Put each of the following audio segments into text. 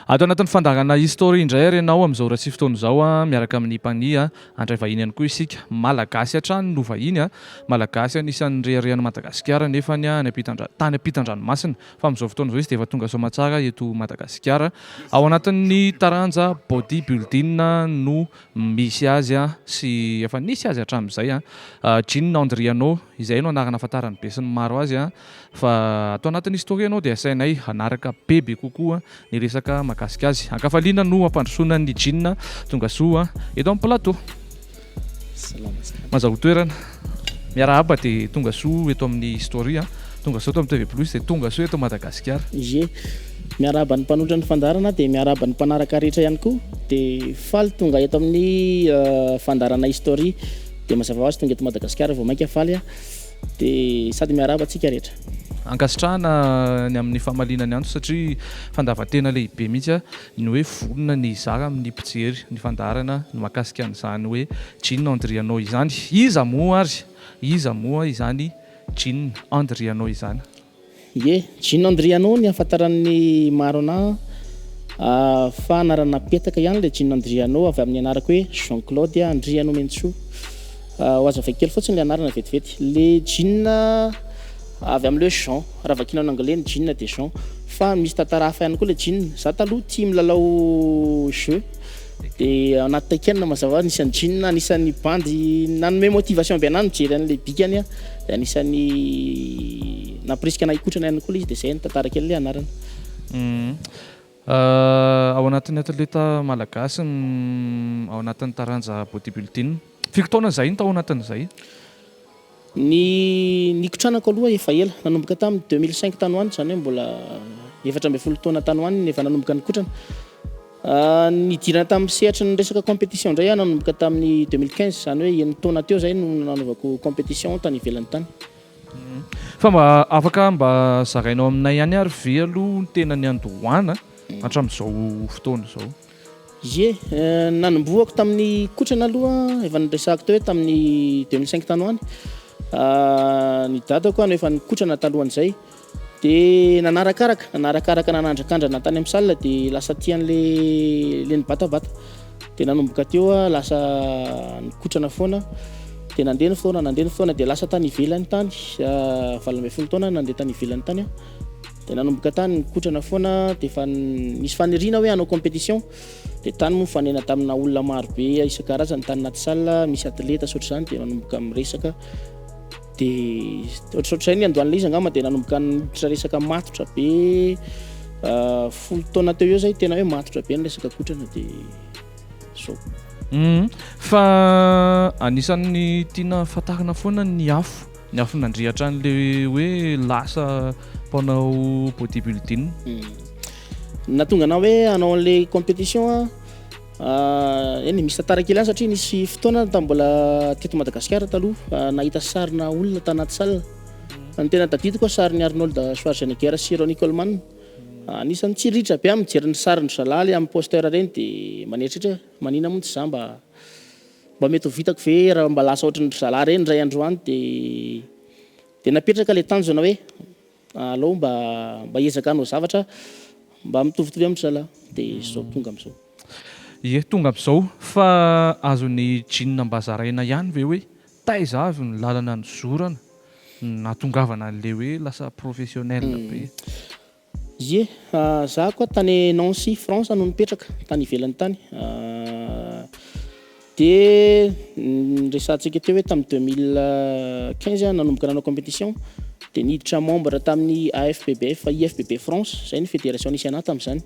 Ato anatin'ny fandaharana History indray ary ianao amin'izao ora sy fotoana izao miaraka amin'ny Mpania. Handray vahiny ihany koa isika. Malagasy hatrany no vahiny. Malagasy anisan'ny reharehan'i Madagasikara nefa any ampitan-dra-, tany ampitan-dranomasina. Fa amin'izao fotoana izao izy dia efa tonga soamatsara eto Madagasikara. Ao anatin'ny taranja body building no misy azy sy efa nisy azy hatramin'izay. Jean Andriano, izay no anarana ahafantaran'ny besinimaro azy. Fa ato anatin'ny story ianao dia asainay hanaraka bebe kokoa ny resaka mahakasika azy. Ankafaliana no hampandrosoana an'i Jean tongasoa eto amin'ny plateau. Salama salama. Mazahoa toerana. Miarahaba dia tongasoa eto amin'ny story a. Tongasoa eto amin'ny TV Plus dia tongasoa eto Madagasikara. Ie. Miarahaba ny mpanolotra ny fandaharana dia miarahaba ny mpanaraka rehetra ihany koa. Dia faly tonga eto amin'ny fandaharana History. Dia mazava ho azy tonga eto Madagasikara vao mainka faly aho. Dia sady miarahaba antsika rehetra. Ankasitrahana ny amin'ny famaliana ny antso satria fandavan-tena lehibe mihitsy ny hoe vonona ny hizara amin'ny mpijery ny fandaharana ny mahakasika an'izany hoe Jean Andriano izany. Iza moa ary iza moa izany Jean Andriano izany? Ie, Jean Andriano ny ahafantaran'ny maro anah fa anarana petaka ihany ilay Jean Andriano avy amin'ny anarako hoe Jean Claude Andrianomentsoa. Ho hazavaiko kely fotsiny ilay anarana vetivety. Le Jean avy amin'ilay hoe Jean, raha vakiana en anglais ny Jean dia Jean. Fa misy tantara hafa ihany koa ilay Jean. Za taloha tia milalao jeu dia anaty Tekken mazava ho azy nisy an'i Jean, anisan'ny bandy nanome motivation be anah nijery an'ilay bikany aho. Dia anisan'ny nampirisika anah hikotrana ihany koa ilay izy dia izay ny tantara kely ilay anarana. Ao anatin'ny atleta malagasy ao anatin'ny taranja bodybuilding. Firy taona izay no tao anatin'izay? Ny nikotranako aloha efa ela, nanomboka tamin'ny 2005 tany ho any, izany hoe mbola 14 taona tany ho any no efa nanomboka nikotrana. Nidirana tamin'ny sehatry ny resaka compétition indray aho nanomboka tamin'ny 2015, izany hoe enin-taona teo izay no nanaovako compétition tany ivelany tany. Fa mba afaka mba zarainao aminay ihany ary ve aloha ny tena niandohana hatramin'izao fotoana izao? Ie, nanombohako tamin'ny kotrana aloha, efa niresahako teo hoe tamin'ny 2005 tany ho any. Ny dadako no efa nikotrana talohan'izay. Dia nanarakaraka, nanarakaraka nanandrakandrana tany amin'ny salle dia lasa tia an'le le nibatabata. Dia nanomboka teo aho lasa nikotrana foana. Dia nandeha ny fotoana, nandeha ny fotoana dia lasa tany ivelany tany, 18 taona nandeha tany ivelany tany aho. Dia nanomboka tany nikotrana foana dia efa nisy faniriana hoe hanao compétition. Dia tany moa nifanena tamina olona maro be isan-karazany tany anaty salle, misy atleta sy ohatr'izany dia nanomboka miresaka. Dia ohatrohatr'izay ny andohan'ilay izy angamba dia nanomboka niditra resaka matotra be 10 taona teo eo zay tena hoe matotra be ny resaka kotrana dia zao. Fa anisan'ny tiana fantarina foana ny afo, ny afo nandrehatra an'ilay hoe lasa mpanao bodybuilding. Nahatonga anah hoe hanao an'ilay compétition aho. Eny e, misy tantara kely ihany satria nisy fotoana tamin'ny mbola teto Madagasikara taloha nahita sarina olona tanaty salle. Ny tena tadidiko sarin'i Arnold Schwarzenegger sy Ronnie Coleman. Anisan'ny tsiriritra be aho mijery ny sarin-dry zalahy ilay amin'ny poster ireny dia maneritreritra hoe manina moa tsy za mba mba mety ho vitako ve raha mba lasa ohatran'dry zalahy ireny indray andro any dia dia napetraka ilay tanjona hoe Alao mba mba hiezaka hanao zavatra mba mitovitovy amin-dry zalahy dia izao tonga amin'izao. Ie, tonga amin'izao. Fa azon'i Jean mba zaraina ihany ve hoe taiza avy ny lalana nizorana nahatongavana an'ilay hoe lasa professionnel be? Ie, za koa tany Nancy, France no nipetraka, tany ivelany tany. Dia niresahantsika teo hoe tamin'ny 2015 aho nanomboka nanao compétition, dia niditra membre tamin'ny AFBBF IFBB France, izay ny fédération nisy anah tamin'izany.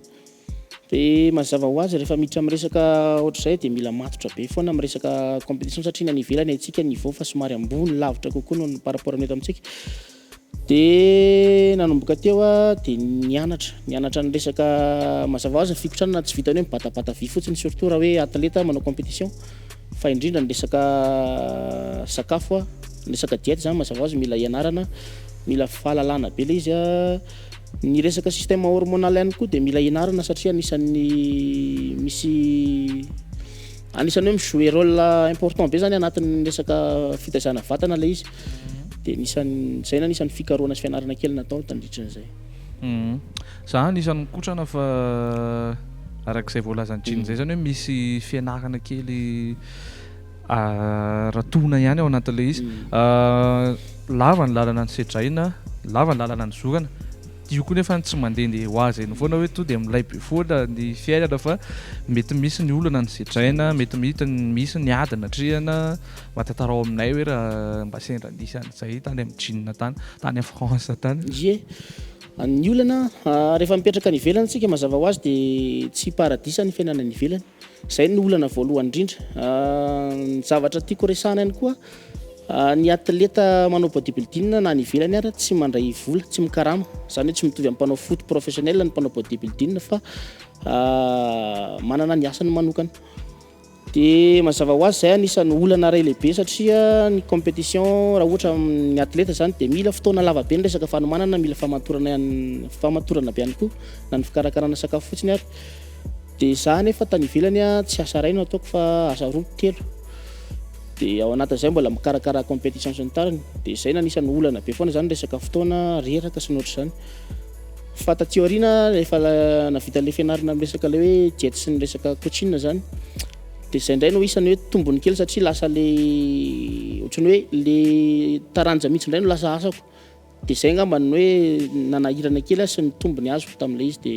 Dia mazava ho azy rehefa miditra amin'ny resaka ohatr'izay dia mila matotra be foana amin'ny resaka compétition satria ny any ivelany haintsika ny niveau fa somary ambony lavitra kokoa noho ny par rapport amin'ny eto amintsika. Dia nanomboka teo aho dia nianatra, nianatra ny resaka, mazava ho azy ny fikotranana tsy vitan'ny hoe mibatabata vy fotsiny surtout raha hoe atleta manao compétition fa indrindra ny resaka sakafo, ny resaka diète zany mazava ho azy mila ianarana, mila fahalalana be ilay izy an, ny resaka système hormonal ihany koa dia mila ianarana satria anisan'ny misy Anisan'ny hoe mi-jouer rôle important be zany anatin'ny resaka fitaizana vatana ilay izy. Dia anisan'ny, izay no anisan'ny fikarohana sy fianarana kely natao tandritran'izay. Za anisan'ny mikotrana fa Arak'izay voalazan'i Jean izay zany hoe misy fianarana kely ratoana ihany ao anatin'ilay izy. Lava ny lalana nisedraina, lava ny lalana nizorana. Io koa nefa tsy mandehandeha ho azy eny foana hoe to dia milay be foana ny fiainana fa mety misy ny olana nisedraina, mety misy ny ady natrehana. Mba tantarao aminay hoe raha mba sendra nisy an'izay tany amin'ny Jean tany, tany France tany. Ie. Ny olana, rehefa mipetraka any ivelany isika mazava ho azy dia tsy paradisa ny fiainana any ivelany. Izay no olana voalohany indrindra. Ny zavatra tiako resahana ihany koa, ny atleta manao bodybuilding na any ivelany ara tsy mandray vola, tsy mikarama. Izany hoe tsy mitovy amin'ny mpanao foot professionnel ny mpanao bodybuilding fa manana ny asany manokana. Dia mazava ho azy izay anisan'ny olana iray lehibe satria ny compétition raha ohatra amin'ny atleta izany dia mila fotoana lava be ny resaka fanomanana, mila famatorana ihany, famatorana be ihany koa na ny fikarakarana sakafo fotsiny ary. Dia izaho anefa tany ivelany tsy asa iray no ataoko fa asa roa, telo. Dia ao anatin'izay mbola mikarakara compétition sy ny tariny. Dia izay no anisan'ny olana be foana izany resaka fotoana, reraka sy ny ohatr'izany. Fa taty aoriana rehefa navita ilay fianarana amin'ny resaka ilay hoe diète sy ny resaka coaching zany dia izay indray no isan'ny hoe tombony kely satria lasa le ohatran'ny hoe le taranja mihitsy indray no lasa asako dia izay angamba no hoe nanahirana kely ahy sy ny tombony azoko tamin'ilay izy dia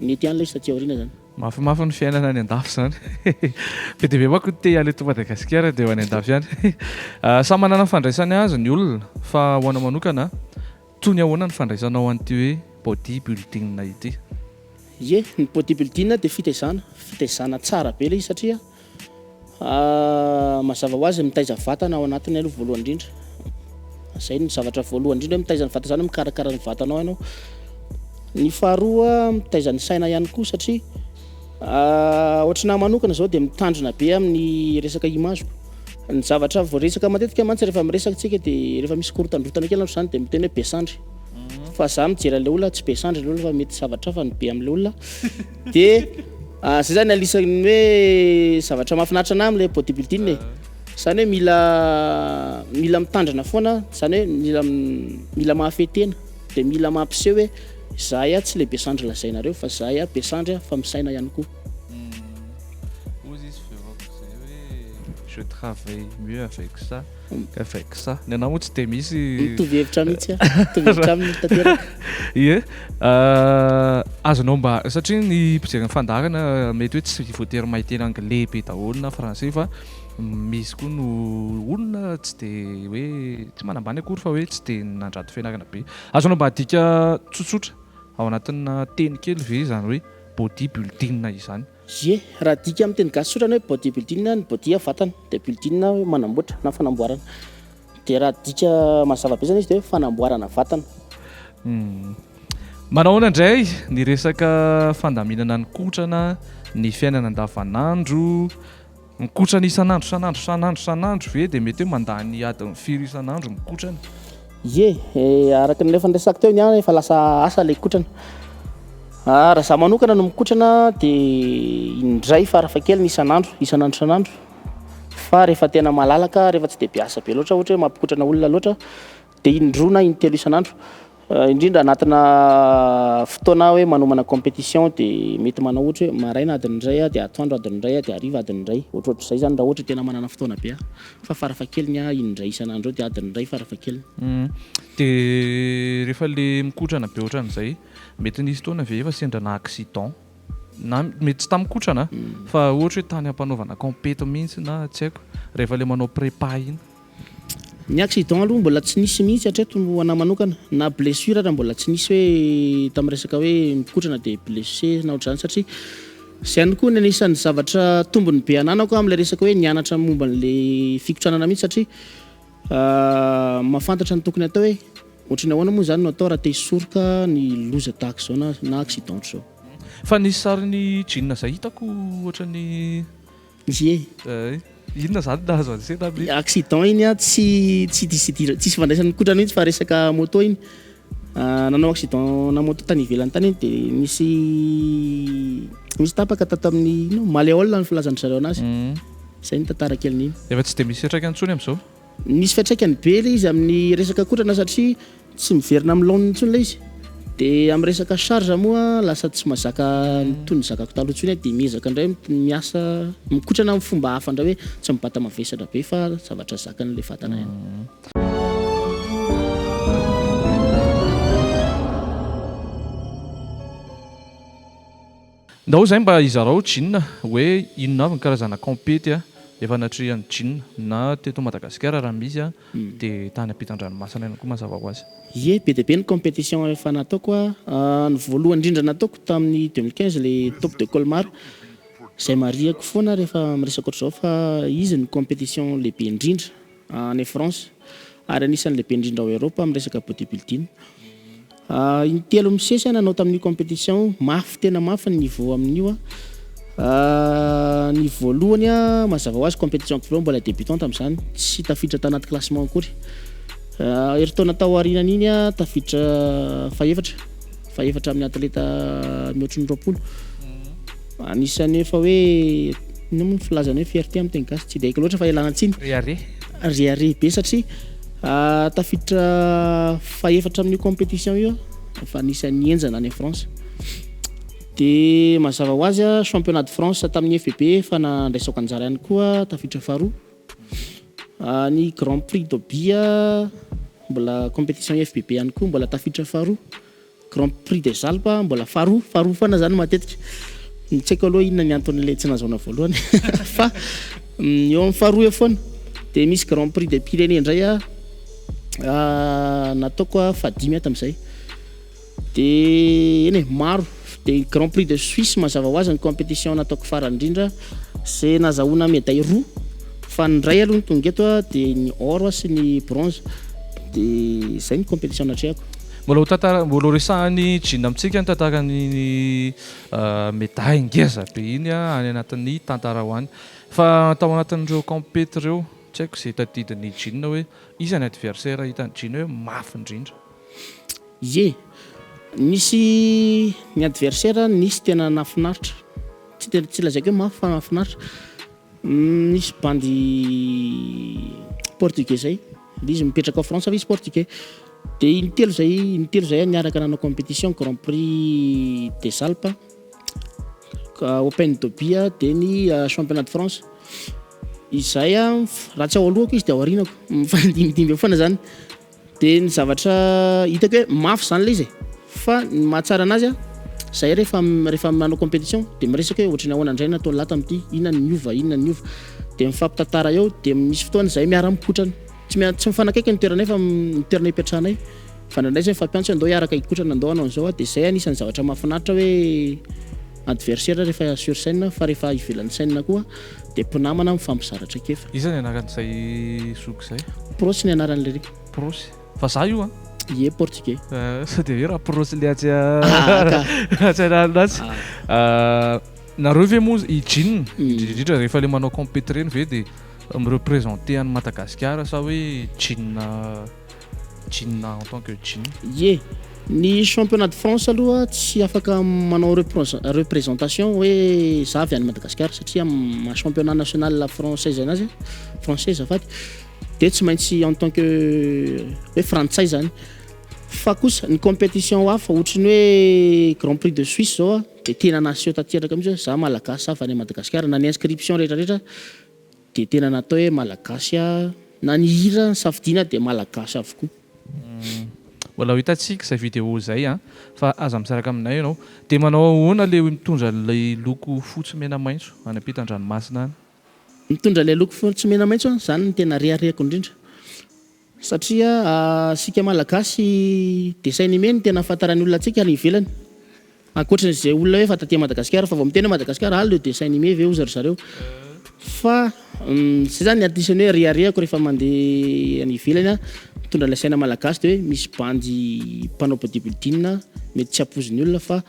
nety ihany ilay izy taty aoriana zany. Mafimafy ny fiainana any andafy zany. Be dia be manko ny te hiala eto Madagasikara dia ho any andafy any. Samy manana ny fandraisany azy ny olona fa ho anao manokana Toy ny ahoana ny fandraisanao an'ity hoe body building ity? Ie, ny body building dia fitaizana, fitaizana tsara be ilay izy satria mazava ho azy mitaiza vatana ao anatiny aloha voalohany indrindra, izay no zavatra voalohany indrindra hoe mitaiza ny vatana izany hoe mikarakara ny vatanao ianao. Ny faharoa mitaiza ny saina ihany koa satria ohatry ny ahy manokana izao dia mitandrina be amin'ny resaka image-ko. Ny zavatra voaresaka matetika mantsy rehefa miresaka tsika dia rehefa misy korotandrotana kely andro zany dia miteny hoe be sandry. Fa za mijery an'ilay olona tsy be sandry ilay olona fa mety zavatra hafa no be amin'ilay olona. Dia zay zany anisan'ny hoe zavatra mahafinaritra anahy amin'ilay body building e. Zany hoe mila mila mitandrina foana, zany hoe mila mila mahafehy tena, dia mila mampiseho hoe zahay aho tsy ilay be sandry lazainareo fa zahay aho be sandry fa misaina ihany koa. Hozy izy vehivavy izay hoe je travaille mieux avec ça qu'avec ça. Ny anao moa tsy dia misy. Mitovy hevitra mihitsy aho. Mitovy hevitra aminy tanteraka. Ie. Azonao mba satria ny mpijery ny fandaharana mety hoe tsy voatery mahay teny anglais be daholo na français fa misy koa no olona tsy dia hoe tsy manambany akory fa hoe tsy dia nandrato fianarana be. Azonao mba adika tsotsotra ao anatina teny kely ve izany hoe body building izany. Ie, raha adika amin'ny teny gasy tsotra ny hoe body building, ny body vatana, dia building hoe manamboatra na fanamboarana. Dia raha adika mazava be izany izy dia hoe fanamboarana vatana. Manao ahoana indray ny resaka fandaminana ny kotrana, ny fiainana andavanandro? Mikotrana isan'andro isan'andro isan'andro isan'andro ve dia mety hoe mandany adiny firy isan'andro mikotrana? Ie, araka ny efa niresahako teo ny ahy efa lasa asa ilay kotrana. Raha izaho manokana no mikotrana dia indray farafahakeliny isan'andro, isan'andro isan'andro. Fa rehefa tena malalaka, rehefa tsy dia be asa be loatra ohatra hoe mampikotrana olona loatra dia indroa na intelo isan'andro. Indrindra anatina fotoana hoe manomana compétition dia mety manao ohatra hoe maraina adiny iray aho dia atoandro adiny iray aho dia hariva adiny iray, ohatrohatr'izay izany raha ohatra tena manana fotoana be aho. Fa farafahakeliny aho indray isan'andro eo dia adiny iray farafahakeliny. Dia rehefa le mikotrana be ohatran'izay, mety nisy fotoana ve efa sendra na accident na mety tsy tamin'ny kotrana fa ohatra hoe tany ampanaovana compét mihitsy na tsy haiko, rehefa le manao prépa iny? Ny accident aloha mbola tsy nisy mihitsy hatreto ho anah manokana, na blessure ara mbola tsy nisy hoe tamin'ny resaka hoe mikotrana dia blessé na ohatr'izany satria izay ihany koa ny anisan'ny zavatra tombony be ananako amin'ilay resaka hoe nianatra momba an'ilay fikotranana mihitsy satria mahafantatra ny tokony atao hoe ohatran'ny ahoana moa izany no atao raha te hisoroka ny loza tahaka izao na na accident ohatr'izao. Fa nisy sarin'i jean izay hitako ohatran'ny Ie. Eh, inona zany nahazo an'i Sena amin'iny? Accident iny an, tsy tsy tsisy idirany, tsisy ifandraisany kotrana mihitsy fa resaka moto iny. Nanao accident na moto tany ivelany tany iny dia nisy nisy tapaka tato amin'ny inona malléole ny filazan-dry zareo anazy. Zay ny tantara kelin'iny. Efa tsy dia misy fiantraikany intsony amin'izao? Misy fiantraikany be ilay izy amin'ny resaka kotrana satria tsy miverina amin'ny laoniny intsony ilay izy. De amin'ny resaka charge moa lasa tsy mahazaka toy ny zakako taloha intsony aho de miezaka indray miasa mikotrana amin'ny fomba hafa indray hoe tsy mibata mavesatra be fa zavatra zakan'ilay vatana ihany. Ndao izay mba hizarao Jean hoe inona avy ny karazana compety efa natrehan'i Jean na teto Madagasikara raha misy dia tany ampitan-dranomasina ihany koa mazava ho azy. Ie, be dia be ny compétition efa nataoko a. Ny voalohany indrindra nataoko tamin'ny 2015 le Top de Colmar, izay marihako foana rehefa miresaka ohatr'izao fa izy no compétition lehibe indrindra any France ary anisan'ny lehibe indrindra ao Europe amin'ny resaka bodybuilding. Intelo misesy aho nanao tamin'io compétition io, mafy tena mafy ny niveau amin'io an. Ny voalohany an, mazava ho azy compétition voalohany mbola débutant tamin'izany, tsy tafiditra tanaty classement akory. Herintaona tao aorianan'iny aho tafiditra fahefatra, fahefatra amin'ny atleta mihoatry ny 20. Anisan'ny efa hoe inona moa ny filazana hoe fierté amin'ny teny gasy? Tsy dia haiko loatra fa ialana tsiny. Rehareha. Rehareha be satria tafiditra fahefatra amin'io compétition io aho, efa anisan'ny henjana any France. Dia mazava ho azy championnat de France tamin'ny FBB efa nandraisako anjara ihany koa, tafiditra faharoa. Ny grand prix d'Obi mbola compétition FBB ihany koa mbola tafiditra faharoa. Grand prix des Alpes mbola faharoa, faharoa foana zany matetika. Tsy haiko aloha inona ny anton'ilay tsy nahazoana voalohany fa eo amin'ny faharoa eo foana. Dia misy grand prix des Pyrénées indray nataoko fahadimy aho tamin'izay. Dia eny e, maro. Dia grand prix de Suisse mazava ho azy ny compétition nataoko farany indrindra izay nazahoana médaille roa fa ny iray aloha no tonga eto dia ny or sy ny bronze. Dia izay ny compétition natrehako. Mbola ho tantara, mbola ho resahan'i Jean amintsika ny tantaran'iny medaille ngeza be iny any anatin'ny tantara ho any. Fa tao anatin'ireo compet ireo, tsy haiko izay tadidin'i Jean hoe iza ny adversaire hitan'i Jean hoe mafy indrindra? Ie, nisy ny adversaire nisy tena nahafinaritra, tsy tena tsy lazaiko hoe mafy fa nahafinaritra. Nisy bandy portugais zay, izy mipetraka ao France fa izy portugais. Dia intelo zay, intelo zay niaraka nanao compétition grand prix des Alpes, open de Bia dia ny championnat de France. Izay raha tsy ao alohako izy dia ao aorianako, mifandimbidimby eo foana zany. Dia ny zavatra hitako hoe mafy zany ilay izy e, fa ny mahatsara anazy an, zahay rehefa rehefa manao compétition dia miresaka hoe ohatran'ny ahoana indray ny nataon'lah tamin'ity, inona no niova, inona no niova, dia mifampitantara eo, dia misy fotoana izahay miara-mikotrana, tsy mia- tsy mifanakaiky ny toeranay fa ny toerana ipetrahanay, fa indraindray zahay mifampiantso hoe andao hiaraka hikotrana, andao hanao an'izao an, dia izay anisan'ny zavatra mahafinaritra hoe adversaire rehefa sur scène fa rehefa ivelan'ny scène koa dia mpinamana mifampizara traikefa. Iza ny anaran'izay zoky izay? Prosy ny anaran'ilay ry. Prosy. Vazaha io an? Ie, portugais. Sao dia hoe raha Prosy le atsy atsy anarina atsy. Nareo ve moa i Jean, indrindra indrindra rehefa le manao compet ireny ve dia mi-représenter an'i Madagasikara sa hoe Jean Jean en tant que Jean? Ie, ny championnat de France aloha tsy afaka manao représentation hoe za avy any Madagasikara satria maha championnat national française anazy, français azafady, dia tsy maintsy en tant que hoe frantsay zany. Fa kosa ny compétition hafa ohatry ny hoe grand prix de Suisse zao a, dia tena naseho tanteraka mihitsy hoe za malagasy, za avy any Madagasikara, na ny inscription rehetra rehetra Dia tena natao hoe malagasy a, na ny hira nosafidiana dia malagasy avokoa. Mbola ho hitantsika izay vidéo izay an, fa aza misaraka aminay ianao. Dia manao ahoana ilay mitondra an'ilay loko fotsy mena maitso any ampitan-dranomasina any? Mitondra ilay loko fotsy mena maitso an, izany no tena reharehako indrindra. Satria isika malagasy dessin animé no tena ahafantaran'ny olona antsika any ivelany. Ankoatran'izay olona hoe efa taty Madagasikara fa vao miteny hoe Madagasikara, ah le dessin animé ve hozy ry zareo. Fa zay zany ny anisan'ny hoe reharehako rehefa mandeha any ivelany aho, mitondra ilay saina malagasy dia hoe misy bandy mpanao bodybuilding mety tsy ampoizin'ny olona fa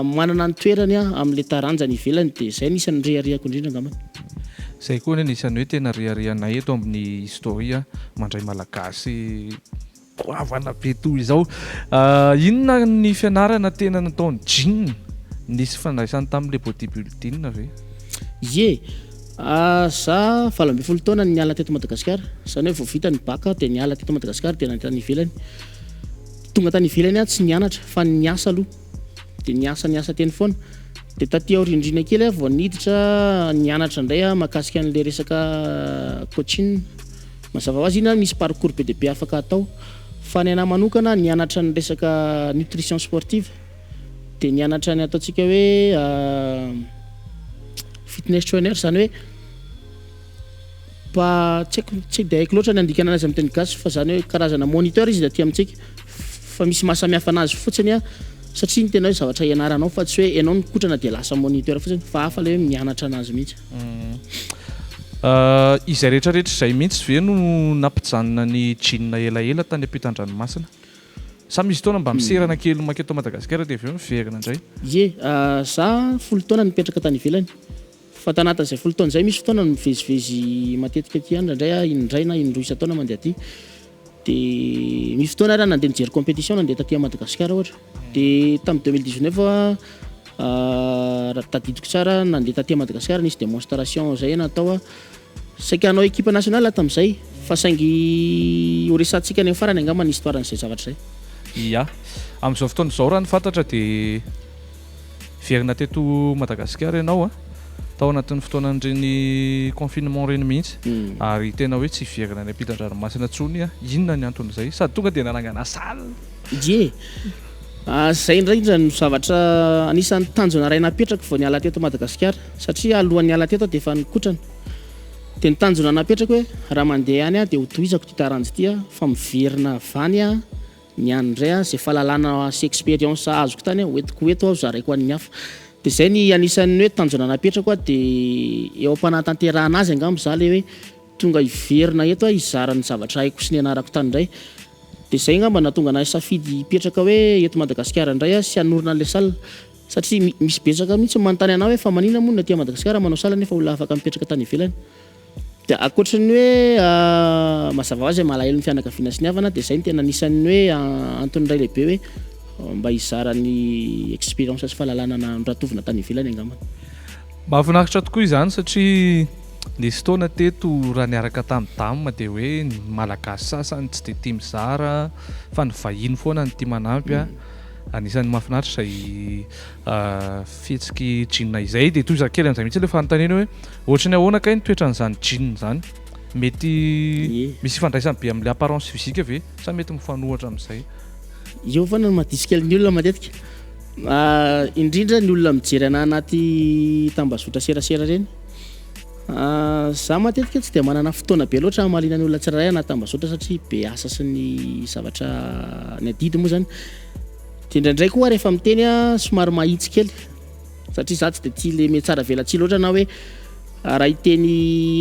Manana ny toerany amin'ilay taranja any ivelany dia izay anisan'ny reharehako indrindra angambany. Izay koa anie anisan'ny hoe tena reharehanay eto amin'ny History mandray Malagasy goavana be toy izao. Inona ny fianarana tena nataon'i Jean? Nisy ifandraisany tamin'ilay bodybuilding ve? Ie, za 18 taona niala teto Madagasikara, izany hoe vao vita ny bac dia niala teto Madagasikara dia nandeha tany ivelany. Tonga tany ivelany aho tsy nianatra fa niasa aloha. Dia niasa niasa teny foana. Dia taty aoriandriana kely aho vao niditra nianatra indray aho mahakasika an'ilay resaka coaching. Mazava ho azy iny misy parcours be dia be afaka atao. Fa ny anahy manokana nianatra ny resaka nutrition sportive. Dia nianatra ny ataontsika hoe fitness trainer izany hoe mpa tsy haiko tsy dia haiko loatra ny handikana anazy amin'ny teny gasy fa izany hoe karazana moniteur izy aty amintsika fa misy maha samihafa anazy fotsiny a satria ny tena hoe zavatra ianaranao fa tsy hoe ianao nikotrana dia lasa moniteur fotsiny fa hafa ilay hoe mianatra anazy mihitsy. Izay rehetra rehetra izay mihitsy ve no nampijanona ny jean elaela tany ampitan-dranomasina? Sa misy fotoana mba miserana kely manketo Madagasikara dia avy eo miverina indray? Ie, za folo taona nipetraka tany ivelany. Fa tanatin'izay folo taona izay misy fotoana mivezivezy matetika aty ihany indraindray aho indray na indroa isan-taona mandeha aty. Dia misy fotoana ary aho nandeha nijery compétition nandeha taty Madagasikara ohatra. Dia tamin'ny 2019 aho raha tadidiko tsara nandeha taty Madagasikara nisy démonstration izay natao aho. Saika hanao équipe nationale aho tamin'izay fa saingy ho resahantsika any amin'ny farany angamba ny histoire an'izay zavatra izay. Ia. Amin'izao fotoana izao raha ny fantatra dia Niverina teto Madagasikara ianao a, tao anatin'ny fotoanan'ireny confinement ireny mihitsy, ary tena hoe tsy hiverina any ampitan-dranomasina intsony a, inona ny anton'izay? Sady tonga dia nanangana salle! Ie, izay indrindra no zavatra anisan'ny tanjona iray napetrako vao niala teto Madagasikara, satria alohan'ny hiala teto aho dia efa nikotrana, dia ny tanjona napetrako hoe raha mandeha any aho dia hotohizako ity taranja ity fa miverina avy any aho Ny any indray an, izay fahalalana sy expérience azoko tany an, hoentiko eto aho zaraiko ho an'ny hafa. Dia izay ny anisan'ny hoe tanjona napetrako an, dia eo am-panatanterahana azy angamba izaho ilay hoe tonga hiverina eto aho hizara ny zavatra haiko sy nianarako tany indray. Dia izay angamba no nahatonga anahy safidy hipetraka hoe eto Madagasikara indray aho sy hanorina an'ilay salle. Satria misy betsaka mihitsy manontany anahy hoe fa maninona moa ny aty Madagasikara manao salle nefa olona afaka mipetraka tany ivelany. Dia ankoatry ny hoe mazava ho azy hoe malahelo ny fianakaviana sy ny havana dia izay no tena anisan'ny hoe antony iray lehibe hoe mba hizara ny expérience sy fahalalana noratovina tany ivelany angamba. Mahafinaritra tokoa izany satria nisy fotoana teto raha niaraka tamin'i Dama dia hoe ny Malagasy sasany tsy dia tia mizara fa ny vahiny foana no tia manampy. Anisan'ny mahafinaritra izay fihetsik'i Jean izay. Dia tohizako kely amin'izay mihitsy ilay fanontaniana hoe ohatry ny ahoana kay ny toetran'izany Jean izany? Mety misy ifandraisany be amin'ilay apparence physique ve sa mety mifanohitra amin'izay? Eo foana no mahadiso kely ny olona matetika. Indrindra ny olona mijery anah anaty tambazotra serasera ireny. Za matetika tsy dia manana fotoana be loatra hamaliana ny olona tsirairay anaty tambazotra satria be asa sy ny zavatra ny adidy moa zany. Dia indraindray koa rehefa miteny aho somary mahitsy kely satria za tsy dia tia le mihatsara velatsihy loatra na hoe raha hiteny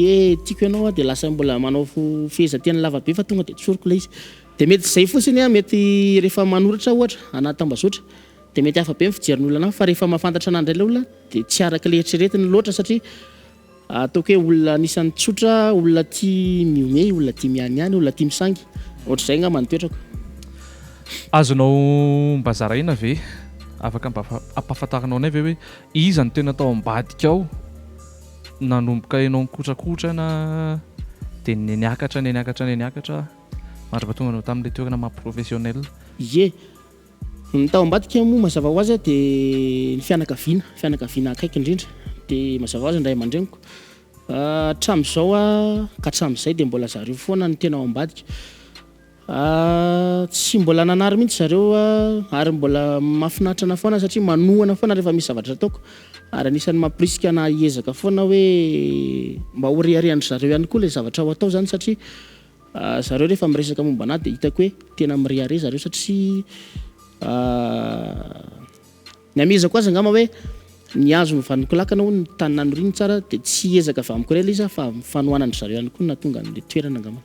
hoe tiako ianao aho dia lasa mbola manao fehezanteny lava be fa tonga dia tsoriko ilay izy. Dia mety izay fotsiny aho mety rehefa manoratra ohatra anaty tambazotra dia mety hafa be ny fijerin'ny olona anahy fa rehefa mahafantatra anahy indray ilay olona dia tsy araka ilay eritreretiny loatra satria Ataoko hoe olona anisan'ny tsotra, olona tia mihomehy, olona tia mihanihany, olona tia misangy. Ohatr'izay angamba ny toetrako. Azonao mba zaraina ve, afaka mba ampahafantarinao anay ve hoe iza no tena tao ambadika ao nanomboka ianao nikotrakotrana dia niakatra niakatra niakatra mandra-pahatonga anao tamin'ilay toerana maha professionnel? Ie. Ny tao ambadika moa mazava ho azy dia ny fianakaviana, fianakaviana akaiky indrindra, dia mazava ho azy ny ray aman-dreniko. Hatramin'izao ka hatramin'izay dia mbola zareo foana no tena ao ambadika. Tsy mbola nanary mihitsy zareo ary mbola mahafinaritra anahy foana satria manohana foana rehefa misy zavatra ataoko ary anisan'ny mampirisika anahy hiezaka foana hoe mba ho reharehan-dry zareo ihany koa ilay zavatra ho atao izany satria Zareo rehefa miresaka momba anah dia hitako hoe tena mirehareha zareo satria ny amehezako azy angamba hoe ny hazo novaniko lakana hono ny tany nanoriny tsara dia tsy hiezaka avy amiko irery ilay izy fa fanohanan-dry zareo ihany koa no nahatonga an'ilay toerana angamba.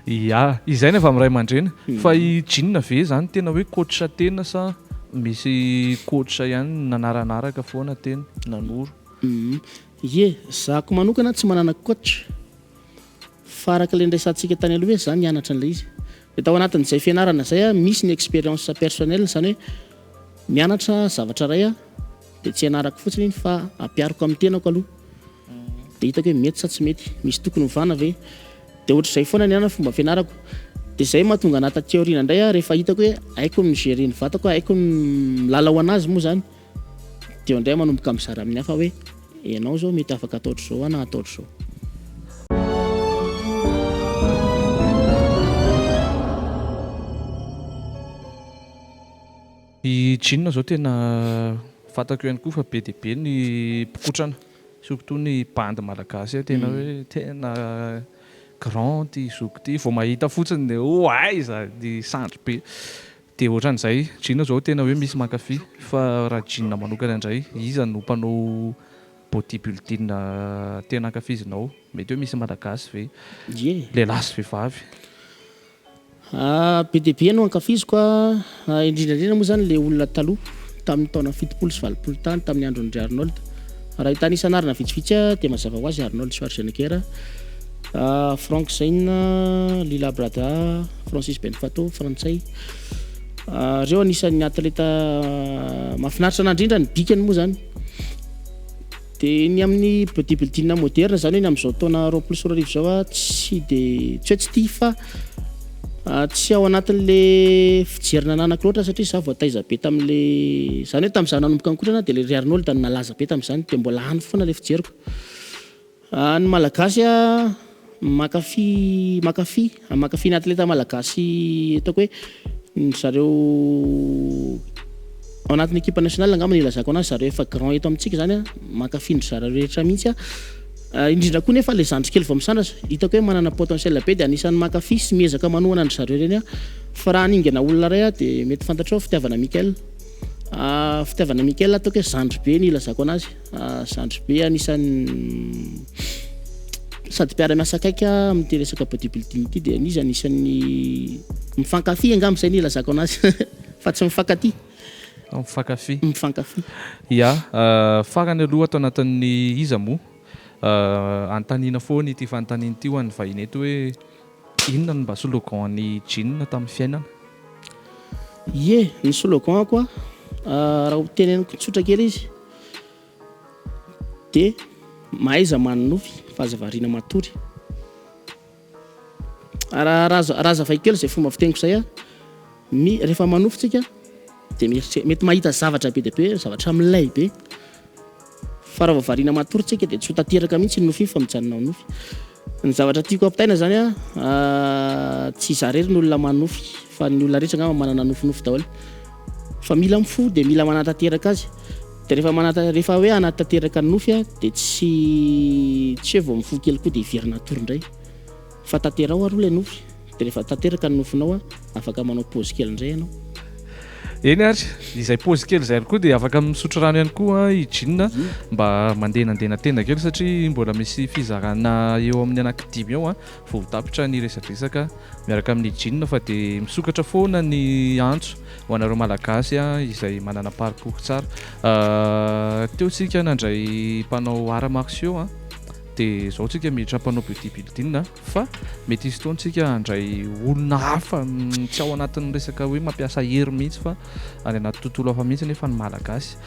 Ya, izay ny avy amin'ny ray aman-dreny. Fa i Jean ve izany tena hoe coach tena sa misy coach ihany nanaranaraka foana teny, nanoro? Ie, zako manokana tsy manana coach. Fa araka ilay niresahantsika tany aloha hoe za nianatra an'ilay izy. Dia tao anatin'izay fianarana izay aho, misy ny expérience personnelle, izany hoe mianatra zavatra iray aho dia tsy ianarako fotsiny iny fa ampihariko amin'ny tenako aloha. Dia hitako hoe mety sa tsy mety, misy tokony hovana ve? Dia ohatr'izay foana ny ahy ny fomba fianarako. Dia izay mahatonga anah taty aoriana indray aho rehefa hitako hoe haiko ny mi-gérer ny vatako, haiko ny milalao anazy moa izany, dia eo indray aho manomboka mizara amin'ny hafa hoe ianao izao mety afaka atao ohatr'izao na atao ohatr'izao. I Jean zao tena fantako ihany koa fa be dia be ny mpikotrana surtout ny bandy malagasy tena hoe tena grand ty zoky ty vao mahita fotsiny dia oh aiza ny sandry be dia ohatran'izay Jean zao tena hoe misy mankafy fa raha Jean manokana indray iza no mpanao body building tena ankafizinao mety hoe misy malagasy ve Ie. lehilahy sy vehivavy. Be dia be no ankafiziko a, indrindra indrindra moa izany ilay olona taloha, tamin'ny taona 80 sy 80 tany, tamin'ny andron'i Arnold. Raha hitanisa anarana vitsivitsy aho dia mazava ho azy Arnold Schwarzenegger, Frank Zane, Lee Labrada, Francis Benfato, frantsay. Ireo anisan'ny atleta mahafinaritra anah indrindra, ny bikany moa izany. Dia ny amin'ny bodybuilding moderna izany hoe ny amin'izao taona 2020 izao aho tsy dia, tsy hoe tsy tia fa tsy ao anatin'le fijery nananako loatra satria izaho voataiza be tamin'le, izany hoe tamin'izaho nanomboka nikotrana dia le ry Arnold no nalaza be tamin'izany dia mbola any foana le fijeriko. Ny Malagasy mankafy, mankafy, mankafy ny atleta malagasy ataoko hoe ry zareo ao anatin'ny ekipa nationale angamba no ilazako anazy, zareo efa grand eto amintsika izany an, mankafy an-dry zareo rehetra mihitsy aho. Indrindra koa nefa ilay zandry kely vao misandratra, hitako hoe manana potentiel be dia anisan'ny mankafy sy miezaka manohana an-dry zareo ireny aho. Fa raha haningana olona iray aho dia mety fantatrao Fitiavana Mickaël. Fitiavana Mickaël ataoko hoe zandry be no ilazako anazy. Zandry be anisan'ny sady mpiara-miasa akaiky amin'ity resaka bodybuilding ity dia izy anisan'ny mifankafy angamba izay no ilazako anazy fa tsy mifankatia. Mifankafy. Mifankafy. Ya, farany aloha ato anatin'ny iza moa? Anontaniana foana ity fanontaniana ity ho an'ny vahiny eto hoe inona no mba slogan-n'i Jean tamin'ny fiainana? Ie, ny slogan-ko raha ho teneniko tsotra kely izy dia mahaiza manonofy fa aza variana matory. Raha raha hazavaiko kely izay fomba fiteniko izay an, ny rehefa manofy tsika dia mieritreritra, mety mahita zavatra be dia be, zavatra milay be, fa raha vao variana matory tsika dia tsy ho tanteraka mihitsy iny nofy iny fa mijanona ho nofy. Ny zavatra tiako ampitaina izany an, tsy izaho irery no olona manofy fa ny olona rehetra angamba manana nofinofy daholo, fa mila mifoha dia mila manatanteraka azy. Dia rehefa manata rehefa hoe hanatanteraka ny nofy dia tsy tsy hoe vao mifoha kely koa dia hiverina hatory indray fa tanteraho aloha ilay nofy dia rehefa tanteraka ny nofinao afaka manao pause kely indray ianao. Eny ary, izay pause kely izay ary koa dia afaka misotro rano ihany koa i Jean mba mandenandena tenda kely satria mbola misy fizarana eo amin'ny anankidimy eo vao ho tapitra ny resadresaka miaraka amin'i Jean fa dia misokatra foana ny antso ho anareo Malagasy izay manana parcours tsara. Teo tsika nandray mpanao arts martiaux dia izao tsika miditra mpanao beauty building fa mety hisy fotoana tsika handray olona hafa tsy ao anatin'ny resaka hoe mampiasa hery mihitsy fa any anaty tontolo hafa mihitsy nefa ny Malagasy.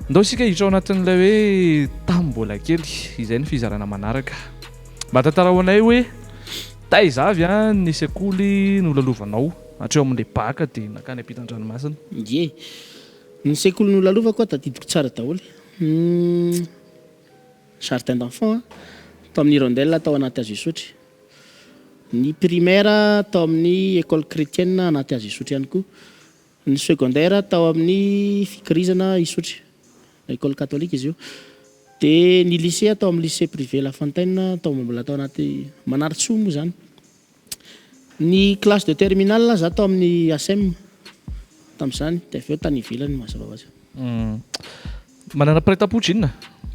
Ndao isika hiditra ao anatin'ilay hoe tamin'ny mbola kely, izay ny fizarana manaraka. Mba tantarao anay hoe taiza avy ny sekoly nolalovanao hatreo amin'ilay bac dia nankany ampitan-dranomasina? Ie. Ny sekoly nolalovako tadidiko tsara daholo. Jardin d'enfants tao amin'ny Hirondelle tao anaty hazo Isotry. Ny primaire tao amin'ny Ecole Chrétienne anaty hazo Isotry ihany koa. Ny secondaire tao amin'ny Fikirizana Isotry, école catholique izy io. Dia ny lycée tao amin'ny lycée privé La Fontaine tao mbola tao anaty Manarintsoa moa izany. Ny classe de terminale za tao amin'ny ACEM tamin'izany dia avy eo tany ivelany mazava ho azy. Manana mpiray tampo Jean?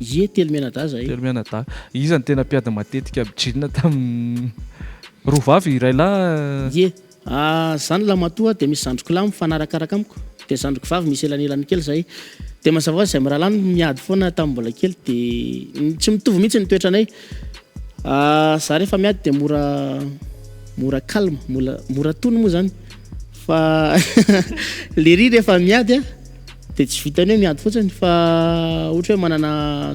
Ie, telo mianadahy zahay. Telo mianadahy. Iza no tena mpiady matetika amin'i Jean tamin'ny roa vavy, iray lahy? Ie. Za no lahimatoa dia misy zandriko lahy mifanarakaraka amiko, dia zandriko vavy misy elanelany kely zahay. Dia mazava ho azy zahay mirahalahy no miady foana tamin'ny mbola kely dia tsy mitovy mihitsy ny toetranay. Za rehefa miady dia mora mora calme, mora mora tony moa zany fa lery rehefa miady a dia tsy vitan'ny hoe miady fotsiny fa ohatra hoe manana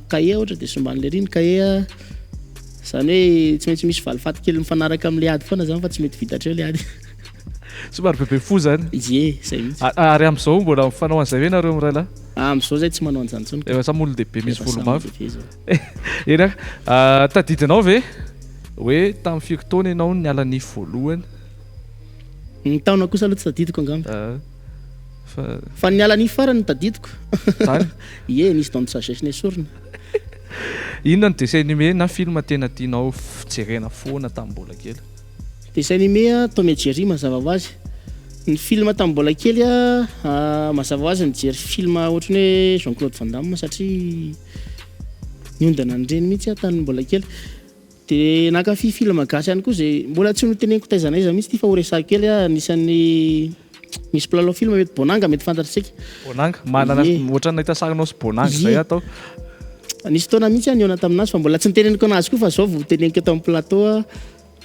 cahier ohatra dia somban'i lery ny cahier a. Zany hoe tsy maintsy misy valifaty kely mifanaraka amin'ilay ady foana zany fa tsy mety vita hatreo ilay ady. Somary bebe fo zany. Ie, zay mihitsy. Ary amin'izao mbola mifanao an'izay ve nareo mirahalahy? Amin'izao zay tsy manao an'izany intsony. Efa samy olon-dehibe misy volombava. Eny ary. Tadidinao ve hoe tamin'ny firy taona ianao no niala nify voalohany? Ny taona kosa aloha tsy tadidiko angamba. Fa. Fa ny niala nify farany no tadidiko. Zany? Ie, nisy dent de sagesse nesorina. Inona ny dessin animé na film tena tianao jerena foana tamin'ny mbola kely? Dessin animé a, Tom et Jerry mazava ho azy. Ny film tamin'ny mbola kely a, mazava ho azy nijery film ohatran'ny hoe Jean Claude Van Damme satria niondana an'ireny mihitsy aho tamin'ny mbola kely. Dia nankafy film gasy ihany koa izay mbola tsy noteneniko taiza n'aiza mihitsy ity fa ho resahiko kely aho, anisan'ny misy mpilalao film mety Bonanga mety fantatr'isika. Bonanga, manana Ie. ohatran'ny nahita sarinao sy Bonanga izay Ie. aho tao. Nisy fotoana mihitsy aho nihaona tamin'azy fa mbola tsy niteneniko anazy koa fa izao vao teneniko eto amin'ny plateau aho.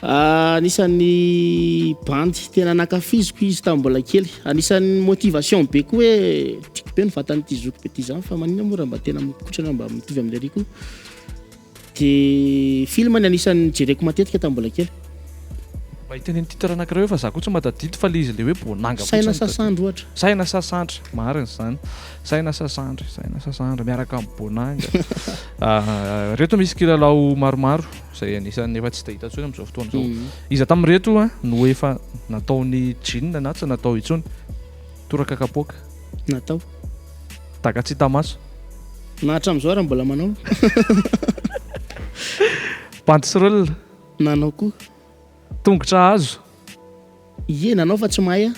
Anisan'ny bandy tena nankafiziko izy tamin'ny mbola kely. Anisan'ny motivation be koa hoe tiako be ny vatan'ity zoky be ity izany fa maninona moa raha mba tena mikotrana mba mitovy amin'ilay ery koa. Dia film ny anisan'ny jereko matetika tamin'ny mbola kely. Mba hiteneno titre anankiray hoe fa za koa tsy mahatadidy fa le izy le hoe bonanga Saina fotsiny sa tadidy. sandry ohatra. Saina sa sandry, marina izany. Saina sa sandry, saina sa sandry miaraka amin'ny bonanga. Reto misy kilalao maromaro izay anisan'ny efa tsy dia hita intsony amin'izao fotoana izao. Iza tamin'ireto no efa nataon'i Jean na tsy natao intsony? Toraka kapoaka. Natao. Daka tsy hita maso. Na hatramin'izao ary mbola manao. Bandy sy rôle. Nanao koa. Tongotra hazo. Ie, nanao fa tsy mahay aho.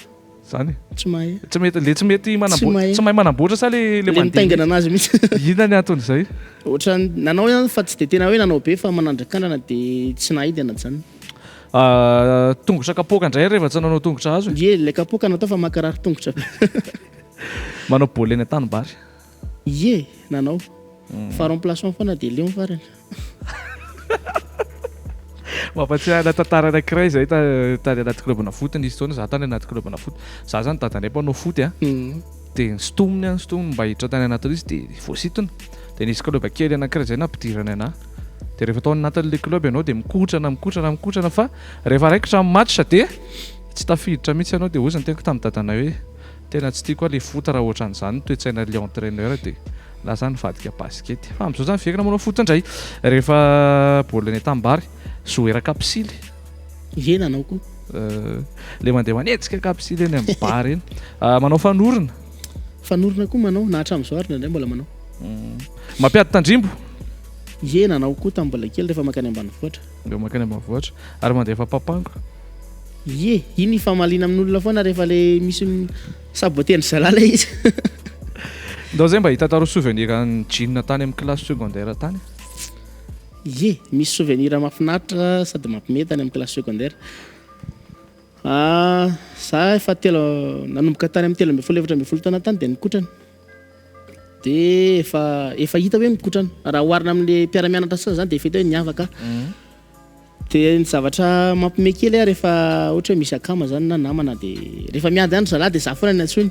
Zany? Tsy mahay. Tsy mety, le tsy mety manamboatra, tsy mahay manamboatra sa le le mandeha? Le mitaingina anazy mihitsy. Inona ny anton'izay? Ohatran'ny nanao ihany fa tsy dia tena hoe nanao be fa manandrakandrana dia tsy nahay dia najanona. Tongotra kapoaka indray rehefa tsy nanao tongotra hazo e? Ie, ilay kapoaka natao fa mankarary tongotra be. Manao baolina eny an-tanimbary. Ie, nanao. Fa remplaçant foana dia leo ny farany. Mampatsiahy ana tantara anankiray izay tany anaty club-na foot nisy fotoana za tany anaty club-na foot. Za zany dadanay mpanao foot a. Dia nisintominy aho nisintominy mba hiditra tany anaty ilay izy dia voasintona. Dia nisy club kely anankiray izay nampidirany anà. Dia rehefa tao anatin'ilay club ianao dia mikotrana mikotrana mikotrana fa rehefa raikitra ny match dia tsy tafiditra mihitsy ianao dia hozy ny teniko tamin'ny dadanay hoe Tena tsy tiako le foot raha ohatran'izany ny toe-tsaina le entraineur dia lasa nivadika basket. Fa amin'izao zany miverina manao foot indray rehefa baolina eny an-tanimbary. Jouer kapsily. Ie nanao koa. Le mandeha manetsika kapsily eny amin'ny bar eny. Manao fanorona. Fanorona koa manao, na hatramin'izao ary indraindray mbola manao. Mampiady tandrimbo. Ie nanao koa tamin'ny mbola kely rehefa mankany ambanivohitra. Rehefa mankany ambanivohitra. Ary mandefa papango. Ie, iny ifamaliana amin'olona foana rehefa le misy mi-saboter-ndry zalahy ilay izy. Ndao zay mba hitantara souvenir an'i Jean tany amin'ny classe secondaire tany. Ie, misy souvenir mahafinaritra sady mampime tany amin'ny classe secondaire. Za efa telo, nanomboka tany amin'ny 13 14 taona tany dia nikotrana. Dia efa efa hita hoe mikotrana. Raha oharina amin'le mpiara-mianatra sasany zany dia efa hita hoe niavaka aho. Dia ny zavatra mampime kely ahy rehefa ohatra hoe misy akama zany na namana dia rehefa miady any ry zalahy dia za foana no antsoiny.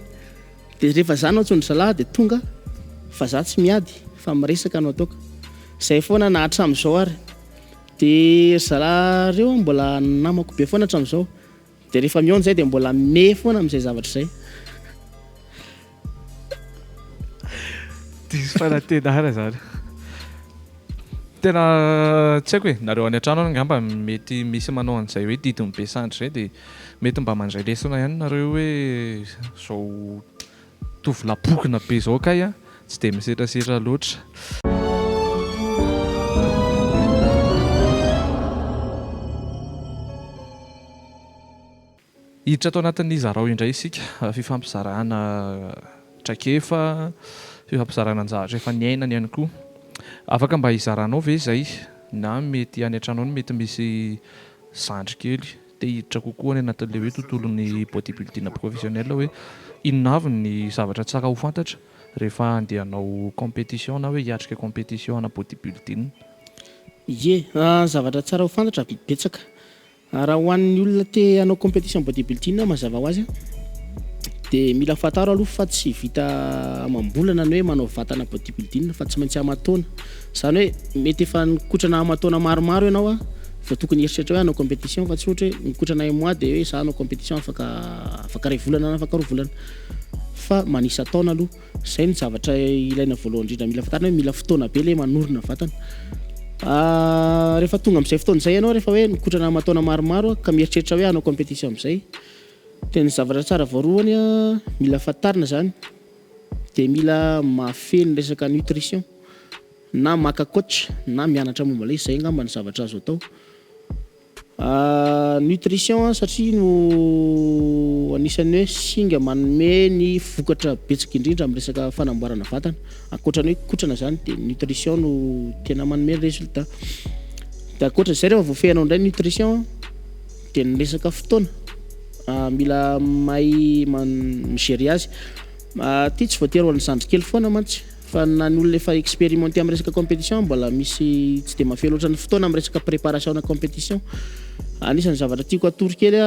Dia rehefa za no antsoin-dry zalahy dia tonga fa za tsy miady fa miresaka no ataoko. Zay foana na hatramin'izao ary. Dia ry zalahy reo an mbola namako be foana hatramin'izao. Dia rehefa mihaona zay dia mbola me foana amin'izay zavatra izay. Diso fanantenana zany. Tena tsy haiko e, nareo any an-trano any angamba mety misy manao an'izay hoe didin'ny be sandry izay dia mety mba mandray lesona ihany nareo hoe izao tovolahy bokona be izao kay an, tsy dia misetrasetra loatra. Hiditra ato anatin'ny zarao indray isika, fifampizarana traikefa, fifampizarana ny zavatra efa niainana ihany koa. Afaka mba hizaranao ve izay na mety any an-trano any mety misy zandry kely te hiditra kokoa any anatin'ilay hoe tontolon'ny bodybuilding professionnel hoe inona avy ny zavatra tsara ho fantatra rehefa handeha hanao compétition na hoe hiatrika compétition ana bodybuilding? Ie, zavatra tsara ho fantatra betsaka. Raha ho an'ny olona te hanao competition bodybuilding mazava ho azy an, De mila fantaro aloha fa tsy vita amam-bolana ny hoe manao vatana bodybuilding fa tsy maintsy aman-taona. Izany hoe mety efa nikotrana aman-taona maromaro ianao a, vao tokony hieritreritra hoe hanao compétition fa tsy ohatra hoe nikotrana un mois de hoe za hanao compétition afaka afaka iray volana na afaka roa volana. Fa manisa taona aloha. Izay no zavatra ilaina voalohany indrindra mila fantarina hoe mila fotoana be le manorina vatana. Rehefa tonga amin'izay fotoana izay ianao rehefa hoe nikotrana aman-taona maromaro ka mieritreritra hoe hanao compétition amin'izay dia ny zavatra tsara voalohany mila fantarina izany dia mila mahafehy ny resaka nutrition na maka coach na mianatra momba ilay izy, izay angamba no zavatra azo atao. Nutrition satria no anisan'ny hoe singa manome ny vokatra betsaka indrindra amin'ny resaka fanamboarana vatana. Ankoatra ny hoe kotrana izany dia nutrition no tena manome résultat. Dia ankoatra izay rehefa voafehinao indray ny nutrition dia ny resaka fotoana, mila mahay mi-gérer azy. Ity tsy voatery ho an'ny zandry kely foana mantsy. Fa na ny olona efa expérimenté amin'ny resaka compétition mbola misy tsy dia mahafehy loatra ny fotoana amin'ny resaka préparation na compétition. Anisan'ny zavatra tiako atoro kely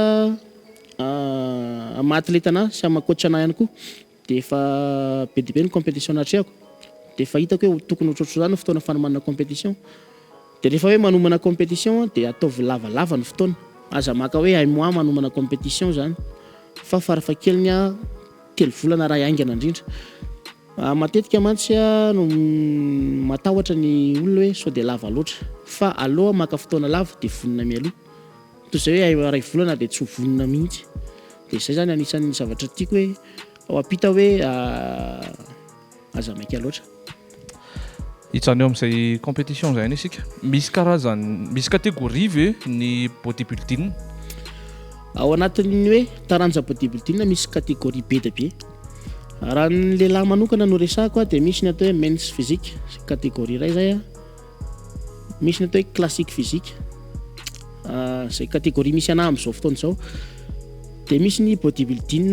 amin'ny maha athlète anahy sy amin'ny maha coach anahy ihany koa dia efa be dia be ny compétition natrehako dia efa hitako hoe tokony ohatrohatr'izany ny fotoana fanomanana compétition. Dia rehefa hoe manomana compétition dia ataovy lavalava ny fotoana. Aza maka hoe un mois manomana compétition izany fa farafahakeliny telo volana raha haingana indrindra. Matetika mantsy no matahotra ny olona hoe sao dia lava loatra. Fa aloha maka fotoana lava dia vonona mialoha. Toy izay hoe iray volana dia tsy ho vonona mihitsy. Dia izay izany anisan'ny zavatra tiako hoe ho ampita hoe aza maika loatra. Hijanona eo amin'izay compétition izay ihany isika. Misy karazany, misy catégorie ve ny bodybuilding? Ao anatin'ny hoe taranja bodybuilding misy catégorie be dia be. Raha ny lehilahy manokana no resahako dia misy ny atao hoe men's physique, catégorie iray izay, misy ny atao hoe classic physique, izay catégorie misy anah amin'izao fotoana izao, dia misy ny bodybuilding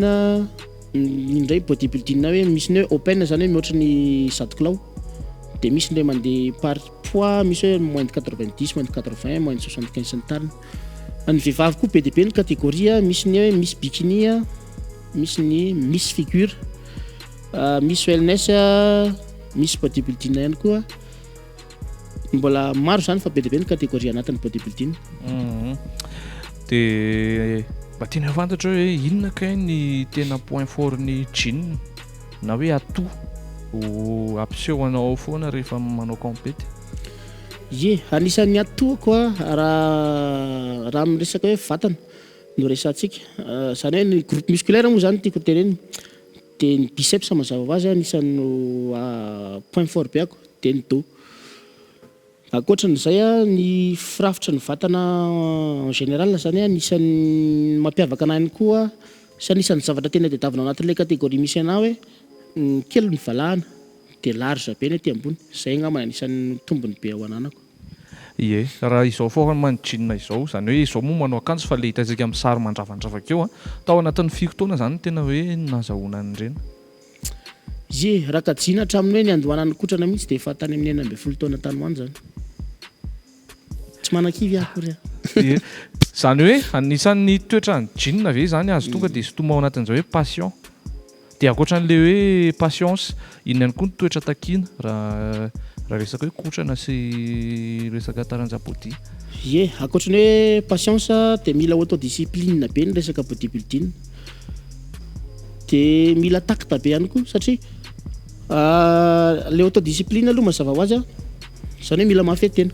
indray bodybuilding hoe misy ny hoe open izany hoe mihoatra ny 100 kilao, dia misy indray mandeha par poids, misy hoe moins de 90, moins de 80, moins de 75 sy ny tariny. Ny vehivavy koa be dia be ny catégorie, misy ny hoe misy bikini, Misy ny Miss Figure, Miss Wellness, Miss Bodybuilding ihany koa. Mbola maro izany fa be dia be ny catégorie anatin'ny bodybuilding. Dia mba tiana ho fantatra hoe inona kay ny tena point fort ny jean na hoe atout ho ampiseho anao foana rehefa manao compety? Ie, anisan'ny atout-ko raha raha amin'ny resaka hoe vatana. no resahantsika. Izany hoe ny groupe musculaire moa izany no tiako hotenenina. Dia ny biceps mazava ho azy anisan'ny point fort be ako, dia ny dos. Ankoatran'izay ny firafitry ny vatana en général izany anisan'ny mampiavaka anahy ihany koa sy anisan'ny zavatra tena tadiavina ao anatin'ilay catégorie misy anahy hoe kely ny valahana dia large be ny aty ambony. Izay angamba no anisan'ny tombony be ao ananako. Ie, raha izao forme ny jean izao, izany hoe izao moa manao akanjo fa le hitantsika amin'ny sary mandravandravaka eo an, tao anatin'ny firy taona izany no tena hoe nazahoana an'ireny? Ie, raha kajiana hatramin'ny hoe niandohana nikotrana mihitsy dia efa tany amin'ny 16 taona tany ho any izany. Tsy manakivy aho akory aho. Ie, izany hoe anisan'ny toetran'ny jean ve izany azo tonga dia sintomina ao anatin'izay hoe passion? Dia ankoatra an'ilay hoe patience, inona ihany koa ny toetra takiana raha raha resaka hoe kotrana sy resaka taranja body? Ie, ankoatra ny hoe patience dia mila autodiscipline be ny resaka bodybuilding. Dia mila tact be ihany koa satria ilay autodiscipline aloha mazava ho azy an, izany hoe mila mahafehy tena.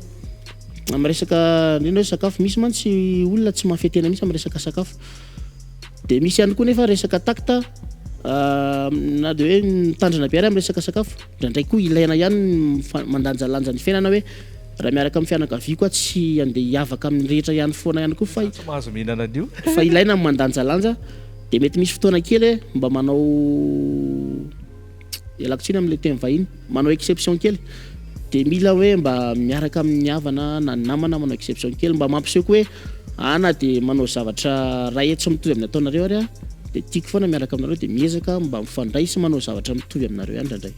Amin'ny resaka indrindra hoe sakafo, misy mantsy olona tsy mahafehy tena mihitsy amin'ny resaka sakafo. Dia misy ihany koa nefa resaka tact na dia hoe mitandrina be ary amin'ny resaka sakafo, indraindray koa ilaina ihany ny mandanjalanja ny fiainana hoe raha miaraka amin'ny fianakaviako aho tsy handeha hiavaka amin'ny rehetra ihany foana ihany koa fa Tsy mahazo mihinana an'io. fa ilaina ny mandanjalanja dia mety misy fotoana kely hoe mba manao Ialako tsiny amin'ilay teny vahiny. Manao exception kely. Dia mila hoe mba miaraka amin'ny havana na ny namana manao exception kely mba mampiseho koa hoe ah na dia manao zavatra ray tsy mitovy amin'ny ataonareo ary aho dia tiako foana miaraka aminareo dia miezaka mba mifandray sy manao zavatra mitovy aminareo ihany indraindray.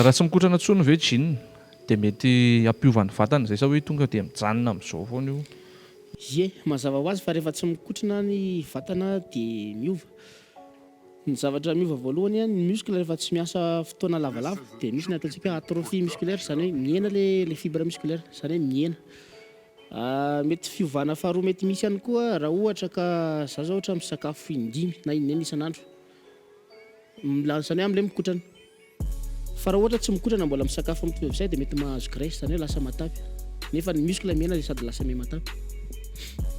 Raha tsy mikotrana intsony ve Jean? Dia mety hampiova ny vatana izay sa hoe tonga dia mijanona amin'izao foana io? Ie, mazava ho azy fa rehefa tsy mikotrana ny vatana dia miova. Ny zavatra miova voalohany, ny muscle rehefa tsy miasa fotoana lavalava dia misy ny ataontsika hoe atrophie musculaire, izany hoe mihena ilay fibre musculaire, izany hoe mihena. Mety fiovana faharoa mety misy ihany koa raha ohatra ka za zao ohatra misakafo in-dimy na in'enina isan'andro, izany hoe amin'ilay mikotrana. Fa raha ohatra tsy mikotrana mbola misakafo mitovy amin'izay dia mety mahazo graisse izany hoe lasa matavy nefa ny muscle mihena dia sady lasa miha-matavy.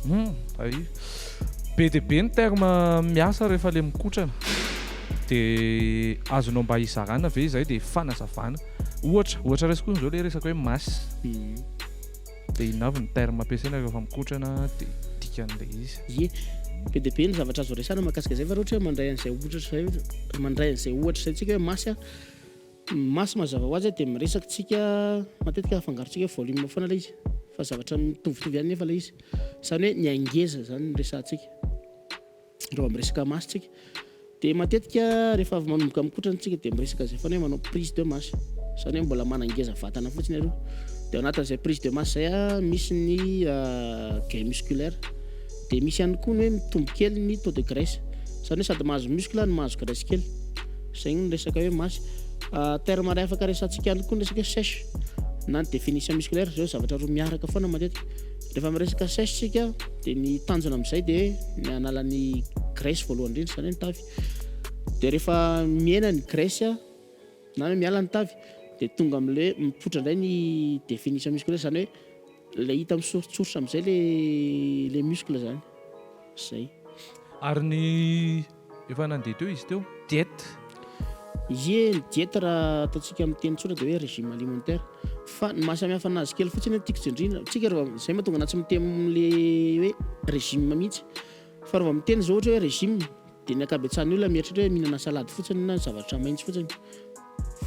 Hum hay. Be dia be ny terme miasa rehefa le mikotrana. Dia azonao mba hizarana ve izay dia fanazavana. Ohatra, ohatra raisiko fotsiny izao le resaka hoe masse. Dia inona avy ny terme ampiasaina rehefa mikotrana dia dikan'ilay izy. Ie. Be dia be ny zavatra azo resahana mahakasika izay fa raha ohatra hoe mandray an'izay ohatra izay, mandray an'izay ohatra izay tsika hoe masse, masse mazava ho azy dia miresaka tsika matetika afangarontsika hoe volume foana ilay izy fa zavatra mitovitovy ihany nefa ilay izy. Izany hoe ny angeza izany no resahantsika. Raha vao miresaka masse tsika dia matetika rehefa avy manomboka mikotrana tsika dia miresaka izay foana hoe manao prise de masse, izany hoe mbola manangeza vatana fotsiny aloha. Dia ao anatin'izay prise de masse izay a, misy ny gain musculaire, dia misy ihany koa ny hoe mitombo kely ny taux de graisse, izany hoe sady mahazo muscle no mahazo graisse kely, izay ny resaka hoe masse. Terme iray afaka resahantsika ihany koa ny resaka hoe sèche na ny définition musculaire, izao zavatra roa miaraka foana matetika. Rehefa miresaka sèche tsika dia ny tanjona amin'izay dia ny hanala ny graisse voalohany indrindra, izany hoe ny tavy. Dia rehefa mihena ny graisse na hoe miala ny tavy dia tonga amin'ilay hoe mipoitra indray ny définition musculaire, izany hoe ilay hita misoritsoritra amin'izay ilay ilay muscle izany. Izay. Ary ny Efa nandeha teo izy teo. Diète. Ie, ny diète raha ataontsika amin'ny teny tsotra dia hoe régime alimentaire. Fa ny mahasamihafa anazy kely fotsiny no tiako tsindriana, tsika raha vao, izay mahatonga anahy tsy miteny le hoe régime mihitsy. Fa raha vao miteny izao ohatra hoe régime dia ny ankabetsahan'ny olona mieritreritra hoe mihinana salade fotsiny na zavatra maitso fotsiny.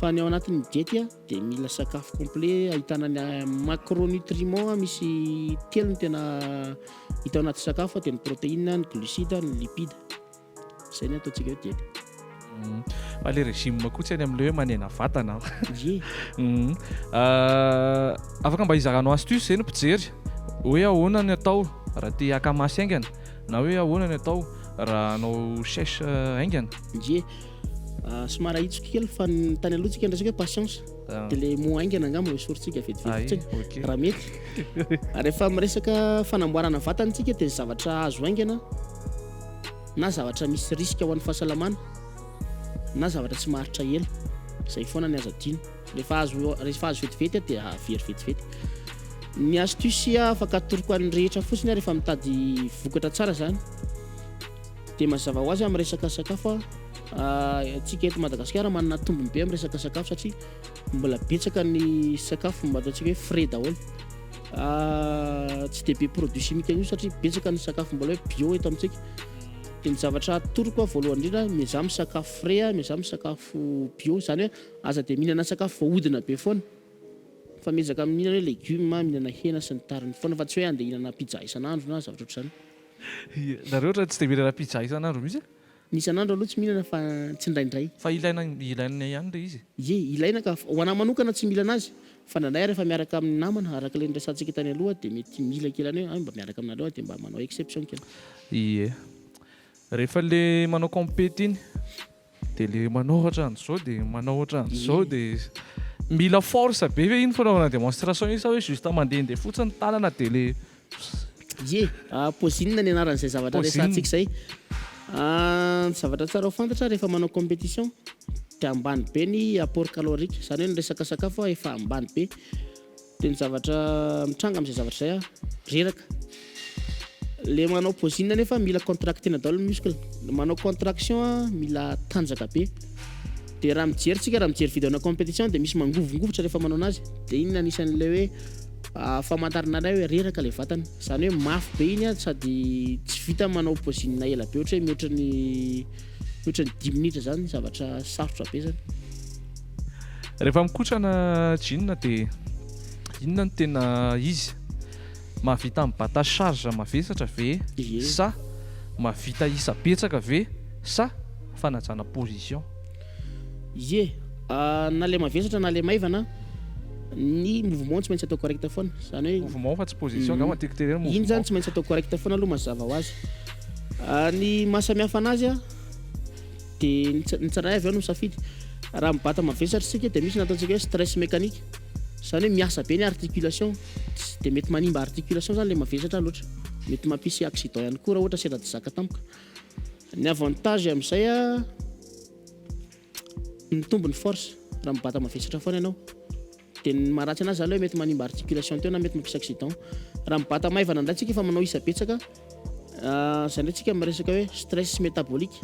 Fa ny ao anatin'ny diète dia mila sakafo complet ahitana ny macronutriments, misy telo no tena Hita ao anaty sakafo dia ny protéine, ny glucide, ny lipide. Izay ny ataontsika hoe diète. Fa le régime koa tsy any amin'ilay hoe manena vatana. Ie. Afaka mba hizaranao astuce ve ny mpijery hoe ahoana ny atao raha te haka masse haingana na hoe ahoana ny atao raha hanao sèche haingana? Ie. Somary ahitsiko kely fa ny tany aloha tsika niresaka hoe patience. Dia le mot haingana angamba ho esorintsika vetivety fotsiny raha mety. Rehefa miresaka fanamboarana vatana tsika dia ny zavatra azo haingana na zavatra misy risque ho an'ny fahasalamana na zavatra tsy maharitra ela. Izay foana ny azo adino. Rehefa azo rehefa azo vetivety dia very vetivety. Ny astuce afaka atoroko an'ny rehetra fotsiny rehefa mitady vokatra tsara zany dia mazava ho azy amin'ny resaka sakafo Antsika eto Madagasikara manana tombony be amin'ny resaka sakafo satria mbola betsaka ny sakafo mba ataontsika hoe frais daholo. Tsy dia be produit chimique io satria betsaka ny sakafo mbola hoe bio eto amintsika. Dia ny zavatra atoroko aho voalohany indrindra, miezaha misakafo frais, miezaha misakafo bio, izany hoe aza dia mihinana sakafo voahodina be foana fa miezaka mihinana hoe legioma, mihinana hena sy ny tariny foana fa tsy hoe andeha hihinana pizza isan'andro na zavatra ohatr'izany. Nareo ohatran'ny tsy dia mihinana pizza isan'andro mihitsy e? Ny isan'andro aloha tsy mihinana fa tsindraindray. Fa ilaina ilaina ihany ilay izy e. Ie, ilaina ka. Ho anà manokana tsy mila anazy, fa indraindray aho rehefa miaraka amin'ny namana, araka ilay niresahantsika tany aloha, dia mety mila kely any hoe hay mba miaraka aminareo aho dia mba manao exception kely. Ie. Rehefa le manao compet iny dia le manao ohatran'izao dia manao ohatran'izao dia mila force be ve iny fanaovana démonstration iny sa hoe juste mandehandeha fotsiny ny tanana dia le Ie, paozine ny anaran'izay zavatra resahantsika izay. Ny zavatra tsara ho fantatra rehefa manao compétition dia ambany be ny apport calorique, izany hoe ny resaka sakafo efa ambany be. Dia ny zavatra mitranga amin'izay zavatra izay, reraka. Le manao paozine nefa mila contracter-na daholo ny muscle, manao contraction mila tanjaka be. Dia raha mijery tsika, raha mijery vidéo-na compétition dia misy mangovingovitra rehefa manao anazy, dia iny no anisan'ilay hoe Famantarana iray hoe reraka ilay vatana. Izany hoe mafy be iny sady tsy vita manao paozine ela be ohatra hoe mihoatra ny mihoatra ny dimy minitra izany, zavatra sarotra be izany. Rehefa mikotrana jean dia inona no tena izy? Mahavita mibata charge mavesatra ve sa mahavita isa betsaka ve sa fanajana position? Ie, na ilay mavesatra na ilay maivana. Ny mouvement tsy maintsy atao correct foana, zany hoe. Mouvement fa tsy position angamba no tiako tenenina, mouvement. Iny zany tsy maintsy atao correct foana aloha mazava ho azy. Ny maha samihafa anazy a, de ny ny tsirairay avy eo no misafidy. Raha mibata mavesatra isika de misy ny ataontsika hoe stress mécanique, zany hoe miasa be ny articulation, tsy de mety manimba articulation zany le mavesatra loatra, mety mampisy accident ihany koa raha ohatra sendra tsy zaka tampoka. Ny avantage amin'izay a. Mitombo ny force raha mibata mavesatra foana ianao. Dia ny maharatsy anazy zany hoe mety manimba articulation teo na mety mampisy accident. Raha mibata maivana indray tsika efa manao isa betsaka, zay indray tsika miresaka hoe stress métabolique,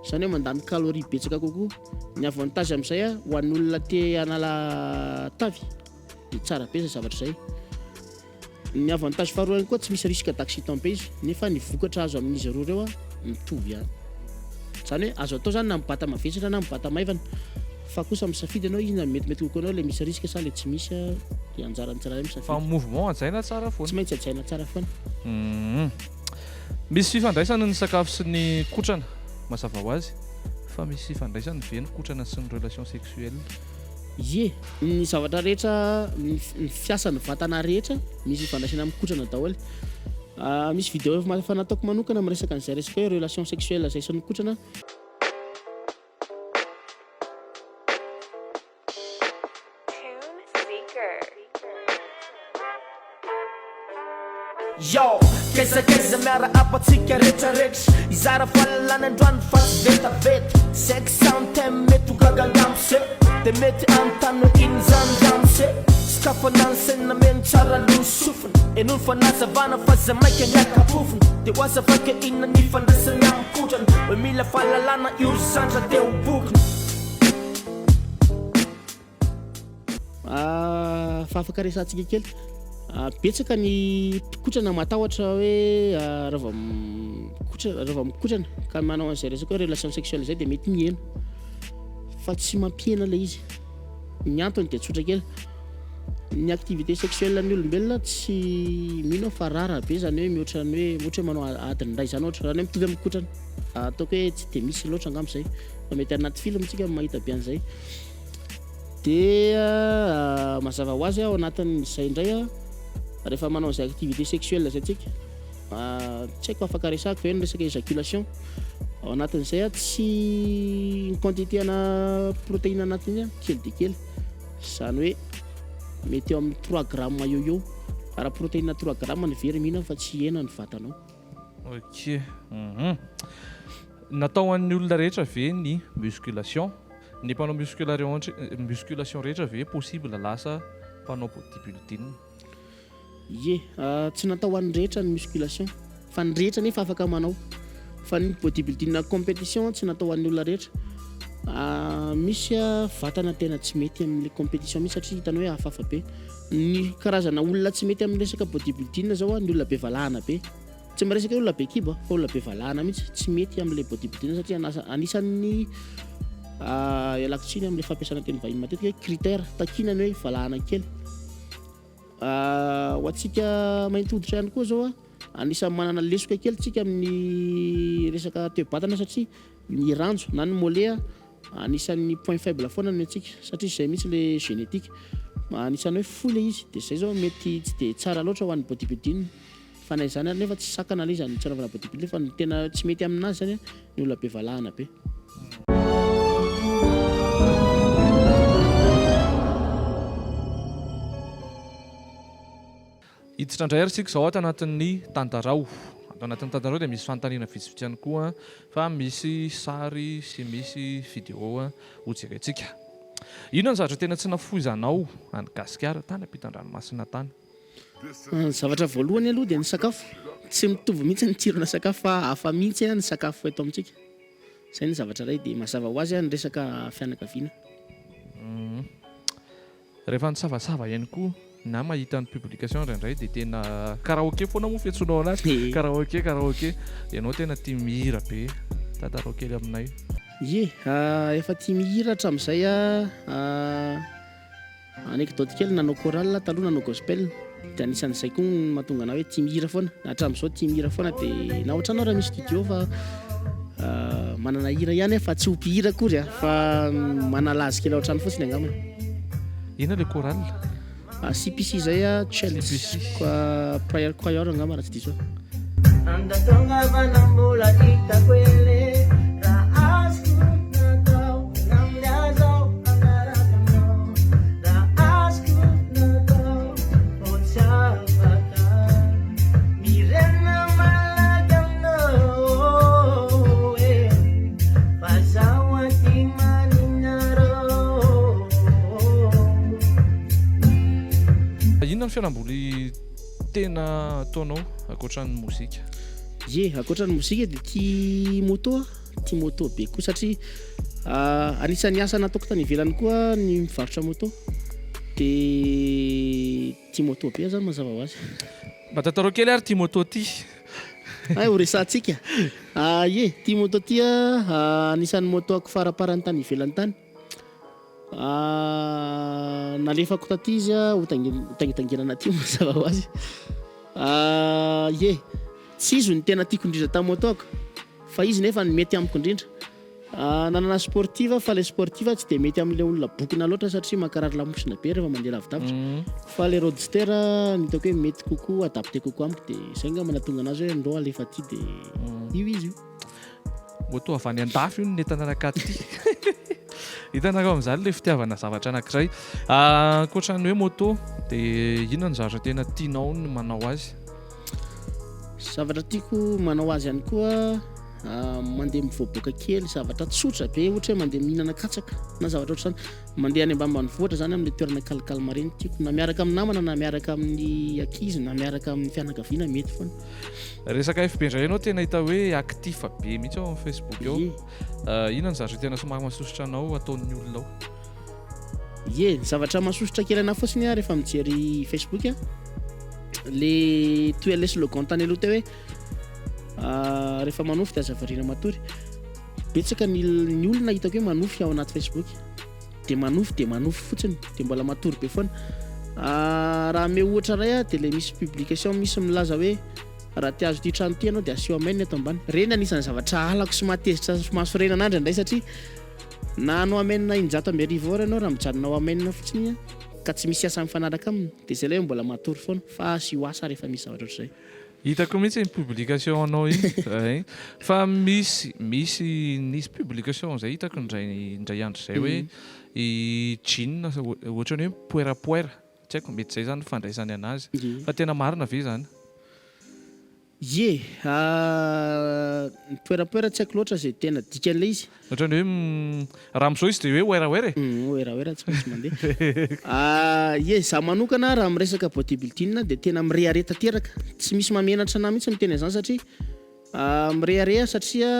zany hoe mandany calorie betsaka kokoa. Ny avantage amin'izay ho an'ny olona te hanala tavy dia tsara be zay zavatra zay. Ny avantage faharoa ihany koa tsy misy risque d'accident be izy nefa ny vokatra azo amin'izy roa ireo mitovy ihany. Izany hoe azo atao izany na mibata mavesatra na mibata maivana fa kosa misafidy ianao inona no metimety kokoa anao ilay misy risque sa ilay tsy misy dia anjaran'ny tsirairay misafidy. Fa mouvement hajaina tsara foana. Tsy maintsy hajaina tsara foana. Humm. Misy fifandraisany ny sakafo sy ny kotrana, mazava ho azy. Fa misy fifandraisany ve ny kotrana sy ny relation sexuelle? Ie, ny zavatra rehetra, ny fiasan'ny vatana rehetra misy ifandraisany amin'ny kotrana daholo. Misy vidéo efa nataoko manokana miresaka an'izay resaka hoe relation sexuelle izay sy ny kotrana. Yo, kaiza kaiza miarahaba antsika retraretra Hizara fahalalana androany fa tsy vetaveta Sex sound thème mety ho gaga angamba se De mety hanontany hoe inona izany ramose Sokafana ny saina meno tsara aloha ny sofina Henoy ny fanazavana fa zay maika miaka-pofona De ho azavaiko hoe inona ny ifandraisany amin'ny kotrana Hoe mila fahalalana io ry zandry raha te ho bokona. Fa afaka resahantsika kely. Betsaka ny mpikotrana matahotra hoe raha vao mikotrana, raha vao mikotrana ka manao an'izay resaka hoe relation sexuelle izay dia mety mihena. Fa tsy mampihena ilay izy. Ny antony dia tsotra kely. Ny activité sexuelle an'ny olombelona tsy mino aho fa rare be izany hoe mihoatra ny hoe ohatra hoe manao adiny iray izany ohatra, raha ny hoe mitovy amin'ny mikotrana. Ataoko hoe tsy dia misy loatra angamba izay. Fa mety anaty film tsika no mahita be an'izay. Dia mazava ho azy ao anatin'izay indray rehefa manao an'izay activité sexuelle izay tsika, tsy haiko afaka resahako ve ny resaka éjaculation, ao anatin'izay tsy ny quantité ana protéine anatiny iny kely dia kely, izany hoe mety eo amin'ny trois grammes eo eo, raha protéine trois grammes no very mino aho fa tsy hihena ny vatanao. Ok, hum. Natao ho an'ny olona rehetra ve ny musculation? Ny mpanao musculation rehetra ve possible lasa mpanao bodybuilding? Ie, tsy natao ho an'ny rehetra ny musculation, fa ny rehetra anefa afaka manao. Fa ny bodybuilding competition tsy natao ho an'ny olona rehetra. Misy vatana tena tsy mety amin'ilay competition mihitsy satria hitanao hoe hafahafa be. Ny karazana olona tsy mety amin'ny resaka bodybuilding zao ny olona be valahana be. Tsy miresaka hoe olona be kibo fa olona be valahana mihitsy tsy mety amin'ilay bodybuilding satria anisan'ny ialako tsiny amin'ilay fampiasana teny vahiny matetika hoe critère takiana ny hoe valahana kely. Ho antsika mainty hoditra ihany koa zao anisan'ny manana lesoka kely tsika amin'ny resaka toe-batana satria ny ranjo na ny mollet Anisan'ny point faible foana ny antsika satria izay mihitsy le génétique. Anisan'ny hoe fohy le izy dia izay zao mety tsy dia tsara loatra ho an'ny bodybuilding fa na izany ary nefa tsy sakana le izy amin'ny tsy hanaovana bodybuilding fa ny tena tsy mety aminazy zany ny olona be valahana be. Hiditra indray ary isika izao ato anatin'ny tantarao. Ato anatin'ny tantarao dia misy fanontaniana vitsivitsy ihany koa fa misy sary sy misy vidéo hojerentsika. Inona ny zavatra tena tsy nafoizanao any Gasikara tany ampitan-dranomasina tany? Ny zavatra voalohany aloha dia ny sakafo. Tsy mitovy mihitsy ny tsirona sakafo fa hafa mihitsy ny sakafo eto amintsika. Izay ny zavatra iray. Dia mazava ho azy ny resaka fianakaviana. Rehefa nisavasava ihany koa na mahita ny publication indraindray dia tena karaoke foana moa fiantsoanao anazy, karaoke karaoke, ianao tena tia mihira be, tantarao kely aminay. Ie, efa tia mihira hatramin'izay aho, anecdote kely nanao chorale taloha nanao gospel dia anisan'izay koa no mahatonga anah hoe tia mihira foana, hatramin'izao tia mihira foana dia na ao an-trano ary misy studio fa manana hira ihany aho fa tsy ho mpihira akory fa manala azy kely ao an-trano fotsiny angambany. Inona ilay chorale? CPC zay a, Chelsea Prayer Choir angamba raha tsy diso aho. Inona ny fialamboly tena ataonao ankoatra ny mozika? Ie, ankoatra ny mozika dia tia moto aho, tia moto be koa satria anisan'ny asa nataoko tany ivelany koa ny mivarotra moto dia tia moto be aho zany mazava ho azy. Mba tantarao kely ary ity moto ity. Hay ho resahantsika. Ie, ity moto ity anisan'ny moto-ako faraparany tany ivelany tany. Nalefako taty izy ho taingitaingenana aty mazava ho azy. Ie, tsy izy no tena tiako indrindra tamin'ny moto-ako fa izy nefa no mety amiko indrindra. Nanana sportive aho fa ilay sportive tsy dia mety amin'ilay olona bokona loatra satria mankarary lamosina be rehefa mandeha lavidavitra. Fa ilay roadster no hitako hoe mety kokoa, adapté kokoa amiko dia izay angamba nahatonga anazy hoe ndao alefa aty dia io izy io. Moto avy any andafy io no nentina nakaty ity. Hitanareo amin'izany ilay fitiavana zavatra anankiray. Ankoatra ny hoe moto dia inona no zavatra tena tianao ny manao azy? Zavatra tiako manao azy ihany koa mandeha mivoaboaka kely, zavatra tsotra be ohatra hoe mandeha mihinana katsaka na zavatra ohatr'izany. Mandeha any ambanimbanivohitra zany amin'ilay toerana calme ireny tiako, na miaraka amin'ny namana na miaraka amin'ny ankizy na miaraka amin'ny fianakaviana mety foana. Resaka FB indray ianao tena hita hoe actif be mihitsy ao amin'ny Facebook ao. Ie. Inona ny zavatra tena somary mahasosotra anao ataon'ny olona ao? Ie, ny zavatra mahasosotra kely anahy fotsiny aho rehefa mijery Facebook a, le toy an'ilay slogan tany aloha teo hoe rehefa manofy dia aza variana matory. Betsaka ny ny olona hitako hoe manofy ao anaty Facebook. Dia manofy dia manofy fotsiny, dia mbola matory be foana. Raha omeo ohatra iray aho dia ilay misy publication misy milaza hoe raha te hahazo ity trano ity ianao dia asio amen eto ambany. Ireny anisan'ny zavatra halako sy mahatezitra sy mahasorena anah indraindray satria na hanao amen 1001 ora ianao raha mijanona ao amen fotsiny ka tsy misy asa mifanaraka aminy dia izay ilay hoe mbola matory foana fa asio asa rehefa misy zavatra ohatr'izay. Hitako mihitsy iny publication anao iny eh. Fa misy misy nisy publication zay hitako indray indray andro zay hoe i jean ohatrany hoe mipoerapoera, tsy haiko mety zay zany ny fandraisany anazy. Fa tena marina ve zany? Ie, mipoerapoera tsy haiko loatra zay tena dikan'ilay izy. Ohatrany hoe raha amin'izao izy dia hoe werawera e. Werawera tsy maintsy mandeha. Ie, izaho manokana raha miresaka bodybuilding dia tena mirehareha tanteraka. Tsy misy mahamenatra anah mihitsy miteny an'izany satria mirehareha satria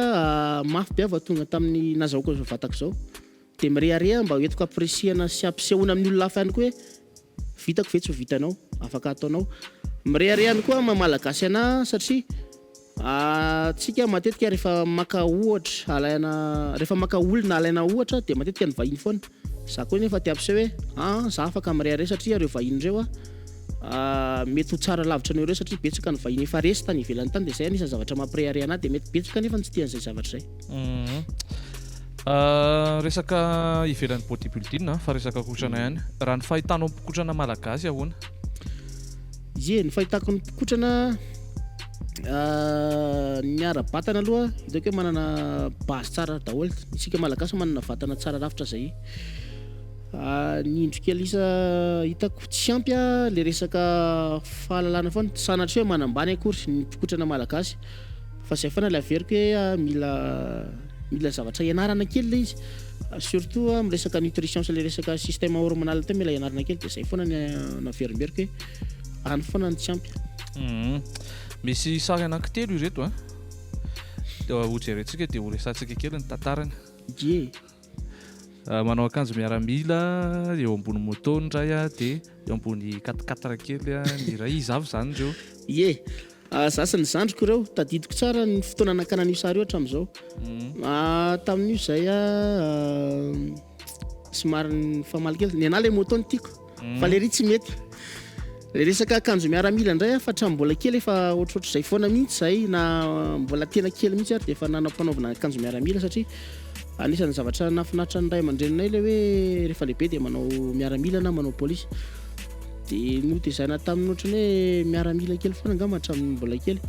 mafy be aho vao tonga tamin'ny nazahoako an'izao vatako izao. Dia mirehareha mba hoentiko hampirisihana sy hampisehoana amin'ny olona hafa ihany koa hoe vitako ve tsy ho vitanao, afaka ataonao. Mirehareha ihany koa maha Malagasy anah satria Tsika matetika rehefa maka ohatra alaina rehefa maka olona alaina ohatra dia matetika ny vahiny foana. Za koa nefa te hampiseho hoe aa za afaka mirehareha satria ireo vahiny ireo a mety ho tsara lavitra noho ireo satria betsaka ny vahiny efa resy tany ivelany tany dia zay anisan'ny zavatra mampirehareha anahy dia mety betsaka nefa ny tsy tia an'izay zavatra izay. Resaka ivelan'ny bodybuilding fa resaka kotrana ihany. Raha ny fahitanao mpikotrana malagasy ahoana? Ie, ny fahitako ny mpikotrana ny ara-batana aloha hitako hoe manana base tsara daholo. Isika Malagasy manana vatana tsara rafitra zay. Ny indro kely isa hitako tsy ampy le resaka fahalalana foana. Tsy sanatria hoe manambany akory ny mpikotrana malagasy fa zay foana le averiko hoe mila mila zavatra ianarana kely le izy. Surtout amin'ny resaka nutrition sy le resaka système hormonal teo mila ianarana kely dia zay foana ny naverimberiko hoe any foana no tsy ampy. Misy sary anankitelo ireto an. Ho jerentsika dia ho resahantsika kely ny tantarany. Ie. Manao akanjo miaramila eo ambony moto ny iray dia eo ambony quatre quatre kely ny iray. Iza avy izany ireo? Ie. Za sy ny zandriko ireo, tadidiko tsara ny fotoana nakana an'io sary io hatramin'izao. Tamin'io zay somary nifamaly kely, ny anah le moto no tiako fa le ry tsy mety. Le resaka akanjo miaramila indray fa hatramin'ny mbola kely efa ohatrohatr'izay foana mihitsy zay na mbola tena kely mihitsy ary dia efa nanam-panaovana akanjo miaramila satria anisan'ny zavatra nahafinaritra ny ray aman-dreninay le hoe rehefa lehibe dia manao miaramila na manao polisy. Dia notezaina tamin'ny ohatran'ny hoe miaramila kely foana angamba hatramin'ny mbola kely.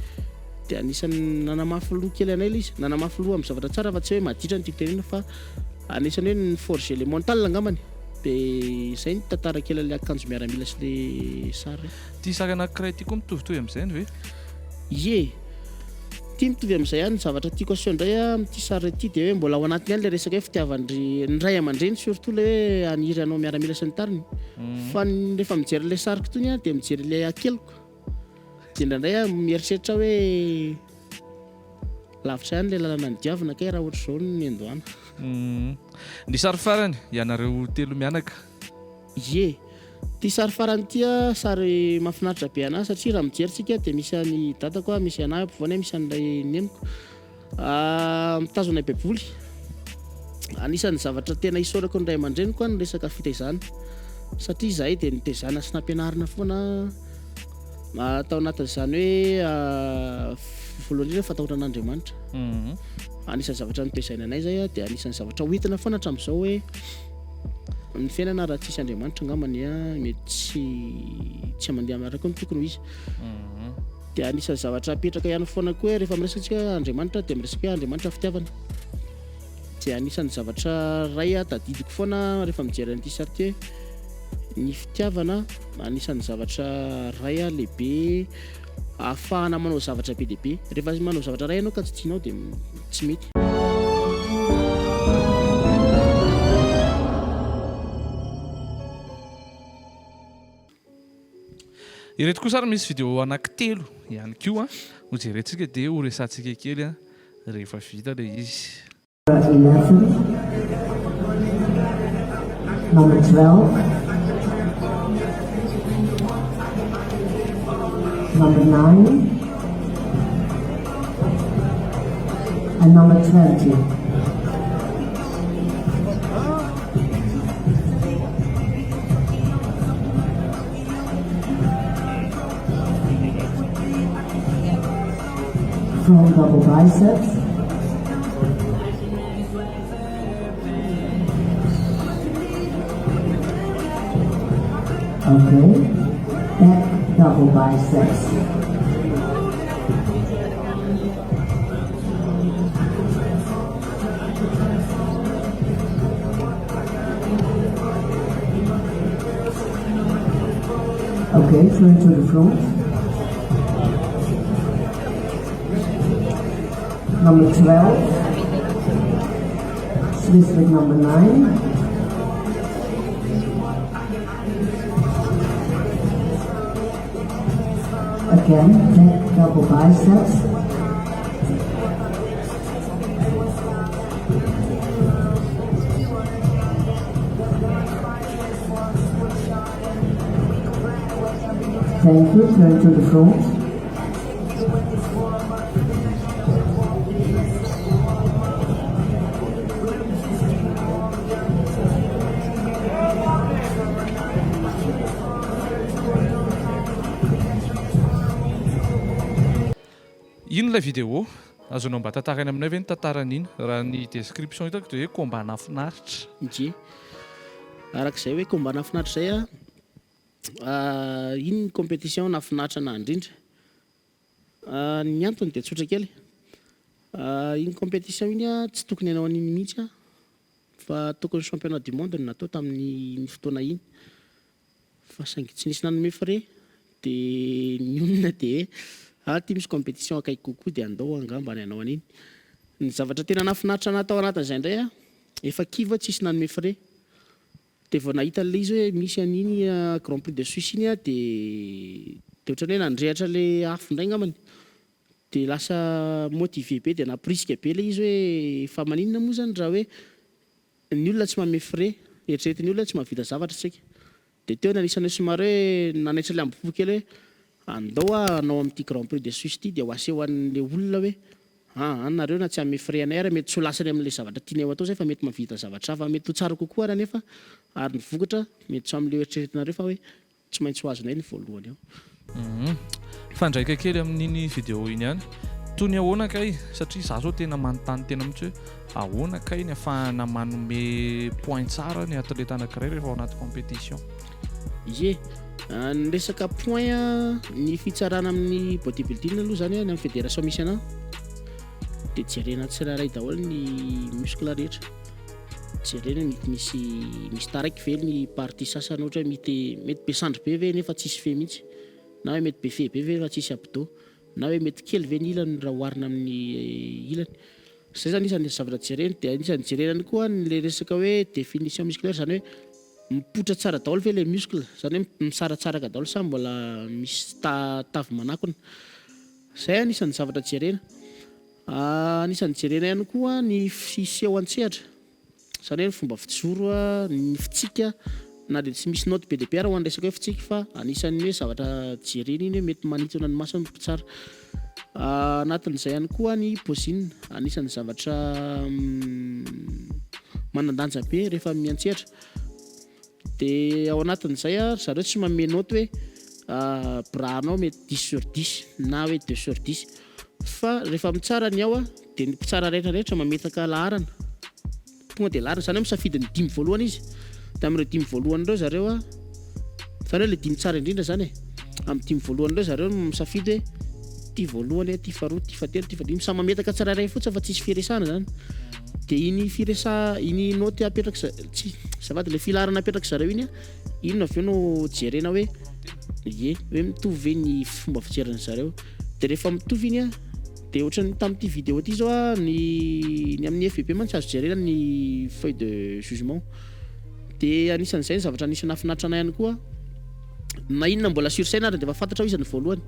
Dia anisan'ny nanamafy loha kely anay ilay izy. Nanamafy loha amin'ny zavatra tsara fa tsy hoe maditra no tiako tenenina fa anisan'ny hoe ni-forger le mental angambany. Dia izay ny tantara kely an'ilay akanjo miaramila sy ilay sary. Ity sary anankiray ity koa mitovitovy amin'izay ve? Ie. Ity mitovy amin'izay ihany. Ny zavatra tiako aseho indray amin'ity sary ity dia hoe mbola ao anatiny ihany ilay resaka hoe fitiavan-dry ny ray aman-dreny surtout ilay hoe haniry hanao miaramila sy ny tariny. Fa ny rehefa mijery ilay sariko itony aho dia mijery ilay hakeliko. Dia indraindray aho mieritreritra hoe lavitra ihany ilay lalana nodiavina kay raha ohatr'izao no niandohana. Ny sary farany, ianareo telo mianaka. Ie. Ity sary farany ity a, sary mahafinaritra be anah satria raha mijery tsika dia misy an'i dadako a, misy anah eo ampovoany a, misy an'ilay neniko mitazona baiboly. Anisan'ny zavatra tena isaorako ny ray aman-dreniko a ny resaka fitaizana satria izahay dia nitaizana sy nampianarina foana tao anatin'izany hoe voalohany indrindra fatahorana an'Andriamanitra. Anisan'ny zavatra nitaizana anay izay a, dia anisan'ny zavatra hoentina foana hatramin'izao hoe Ny fiainana raha tsisy Andriamanitra angambany mety tsy tsy mandeha araka ny tokony ho izy. Dia anisan'ny zavatra apetraka ihany foana koa hoe rehefa miresaka tsika Andriamanitra dia miresaka hoe Andriamanitra fitiavana. Dia anisan'ny zavatra iray tadidiko foana rehefa mijery an'ity sary ity hoe ny fitiavana anisan'ny zavatra iray lehibe ahafahana manao zavatra be dia be. Rehefa manao zavatra iray ianao ka tsy tianao dia tsy mety. Ireto kosa ary misy vidéo anankitelo ihany koa hojerentsika dia horesahantsika kely rehefa vita ilay izy. 11, number 12, number 9, and number 20. Front double biceps. Okay, back double biceps. Okay, turn to the front. Number 12. Swiss with number 9. Again, back double biceps. Thank you. Turn to the front. Ino ilay vidéo? Azonao mba tantaraina aminay ve ny tantaran'iny? Raha ny description hitako dia hoe combat nahafinaritra. Ndry. Araka izay hoe combat nahafinaritra izay an, iny ny compétition nahafinaritra anah indrindra. Ny antony dia tsotra kely, iny compétition iny an, tsy tokony hanao an'iny mihitsy aho fa tokony championnat du monde no natao tamin'iny fotoana iny. Fa saingy tsy nisy nanome frais dia nionona dia hoe ah ity misy compétition akaiky kokoa dia andao angamba ny hanao an'iny. Ny zavatra tena nahafinaritra anah tao anatin'izay indray an, efa kivy aho tsisy nanome frais. Dia vao nahita an'ilay izy hoe misy an'iny Grand Prix de Suisse iny aho dia dia ohatran'ny hoe nandrehatra ilay afo indray angambany. Dia lasa motivé be dia namporisika be ilay izy hoe fa maninona moa izany raha hoe Ny olona tsy manome frais, eritreretin'ny olona hoe tsy mahavita zavatra isika. Dia teo ny anisan'ny hoe somary hoe nanaitra ilay ambopo kely hoe andao aho hanao amin'ity Grand Prix de Suisse ity dia ho aseho an'ilay olona hoe aa nareo na tsy hanome frais anay ary mety tsy ho lasa any amin'ilay zavatra tianay ho atao izay fa mety mahavita zavatra hafa mety ho tsara kokoa ary anefa ary ny vokatra mety tsy ho amin'ilay eritreretinareo fa hoe Tsy maintsy ho azonay ny voalohany eo. Humm. Mifandraika kely amin'iny vidéo iny ihany. Toy ny ahoana kay? Satria za zao tena manontany tena mihitsy hoe ahoana kay ny afahana manome point tsara ny athlète anankiray rehefa ao anaty compétition? Ie. Ny resaka point ny fitsarana amin'ny bodybuilding aloha zany ny amin'ny fédération misy anah de jerena tsirairay daholo ny muscle rehetra, jerena hoe mety misy misy taraiky ve ny partie sasany ohatra hoe mety mety be sandry be ve nefa tsisy fe mihitsy na hoe mety be fe be ve nefa tsisy abdos na hoe mety kely ve ny ilany raha oharina amin'ny ilany. Zay zany isan'ny zavatra jerena de anisan'ny jerena ihany koa ny le resaka hoe définition musculaire zany hoe Mipoitra tsara daholo ve ilay muscle? Izany hoe misaratsaraka daholo sa mbola misy tavy manakona? Izay anisan'ny zavatra jerena. Anisan'ny jerena ihany koa ny fiseho an-tsehatra, izany hoe ny fomba fijoro, ny fitsika, na dia tsy misy naoty be dia be ara ho an'ny resaka hoe fitsiky fa anisan'ny hoe zavatra jerena iny hoe mety manintona ny mason'ny mpitsara. Anatin'izay ihany koa ny posing, anisan'ny zavatra manan-danja be rehefa miantsehatra. Dia ao anatin'izay ry zareo tsy manome naoty hoe bras-nao mety dix sur dix na hoe deux sur dix fa rehefa mitsara ny ao dia ny mpitsara rehetra rehetra mametaka laharana. Tonga dia laharana, izany hoe misafidy ny dimy voalohany izy, dia amin'ireo dimy voalohany ireo zareo a, izany hoe ilay dimy tsara indrindra izany e, amin'ny dimy voalohany ireo zareo no misafidy hoe ity voalohany, ity faharoa, ity fahatelo, ity fahadimy, samy mametaka tsirairay fotsiny fa tsisy firesahana izany. Dia iny firesaha, iny naoty apetraky za-, tsy, azafady, ilay filaharana apetraky zareo iny a, iny avy eo no jerena hoe, ie, hoe mitovy ve ny fomba fijerin'ny zareo. Dia rehefa mitovy iny a, Dia ohatran'ny tamin'ity vidéo ity zao a, ny ny amin'ny FBP mantsy azo jerena ny feuille de jugement. Dia anisan'izay ny zavatra anisan'ny nahafinaritra anay ihany koa, na inona mbola sur scène ary dia efa fantatra hoe iza no voalohany.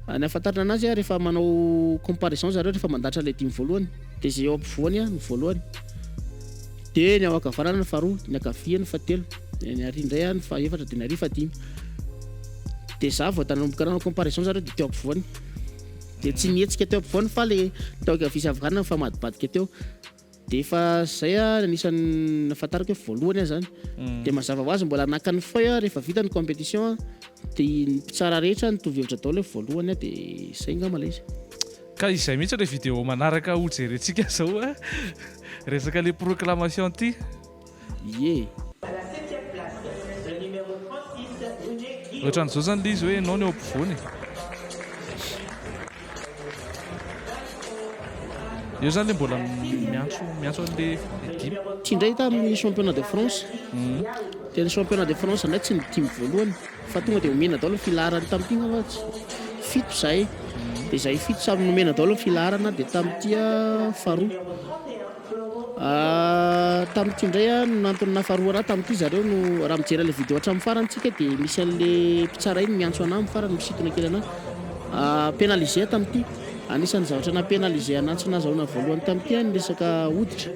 Ny ahafantarana anazy a, rehefa manao comparaison zareo rehefa mandahatra ilay dimy voalohany, dia izay eo ampovoany a no voalohany, dia ny ao ankavanana ny faharoa, ny ankavia ny fahatelo, dia ny ary indray a ny fahaefatra, dia ny ary fahadimy. Dia za vao nanomboka nanao comparaison zareo dia teo ampovoany. Dia tsy nihetsika teo ampovoany fa le teo ankavia sy havanana nifamadibadika teo. Dia efa zay aho anisan'ny nahafantarako hoe voalohany aho zany. Dia mazava ho azy mbola naka ny feuille aho rehefa vita ny compétition dia ny mpitsara rehetra nitovy hevitra daholo hoe voalohany aho dia zay angamba ilay izy. Ka izay mihitsy ilay vidéo manaraka hojerentsika zao a, resaka le proclamation ty. Ie. Ohatran'izao zany le izy hoe ianao no eo ampovoany e. Eo zany le mbola miantso miantso an'le dimy. Ity indray tamin'ny championnat de France. Dia ny championnat de France indray tsy ny dimy voalohany fa tonga dia omena daholo ny filaharany tamin'ity angamba fito izahay. Dia izahay fito samy nomena daholo ny filaharana dia tamin'ity faharoa. Tamin'ity indray aho no antony nahafaharoa anah tamin'ity zareo no raha mijery an'ilay vidéo hatramin'ny farany tsika dia misy an'le mpitsara iny miantso anah amin'ny farany misintona kely anah. Pénalisé aho tamin'ity. Anisan'ny zavatra naha pénalisé anah tsy nahazahoana voalohany tamin'ity aho ny resaka hoditra.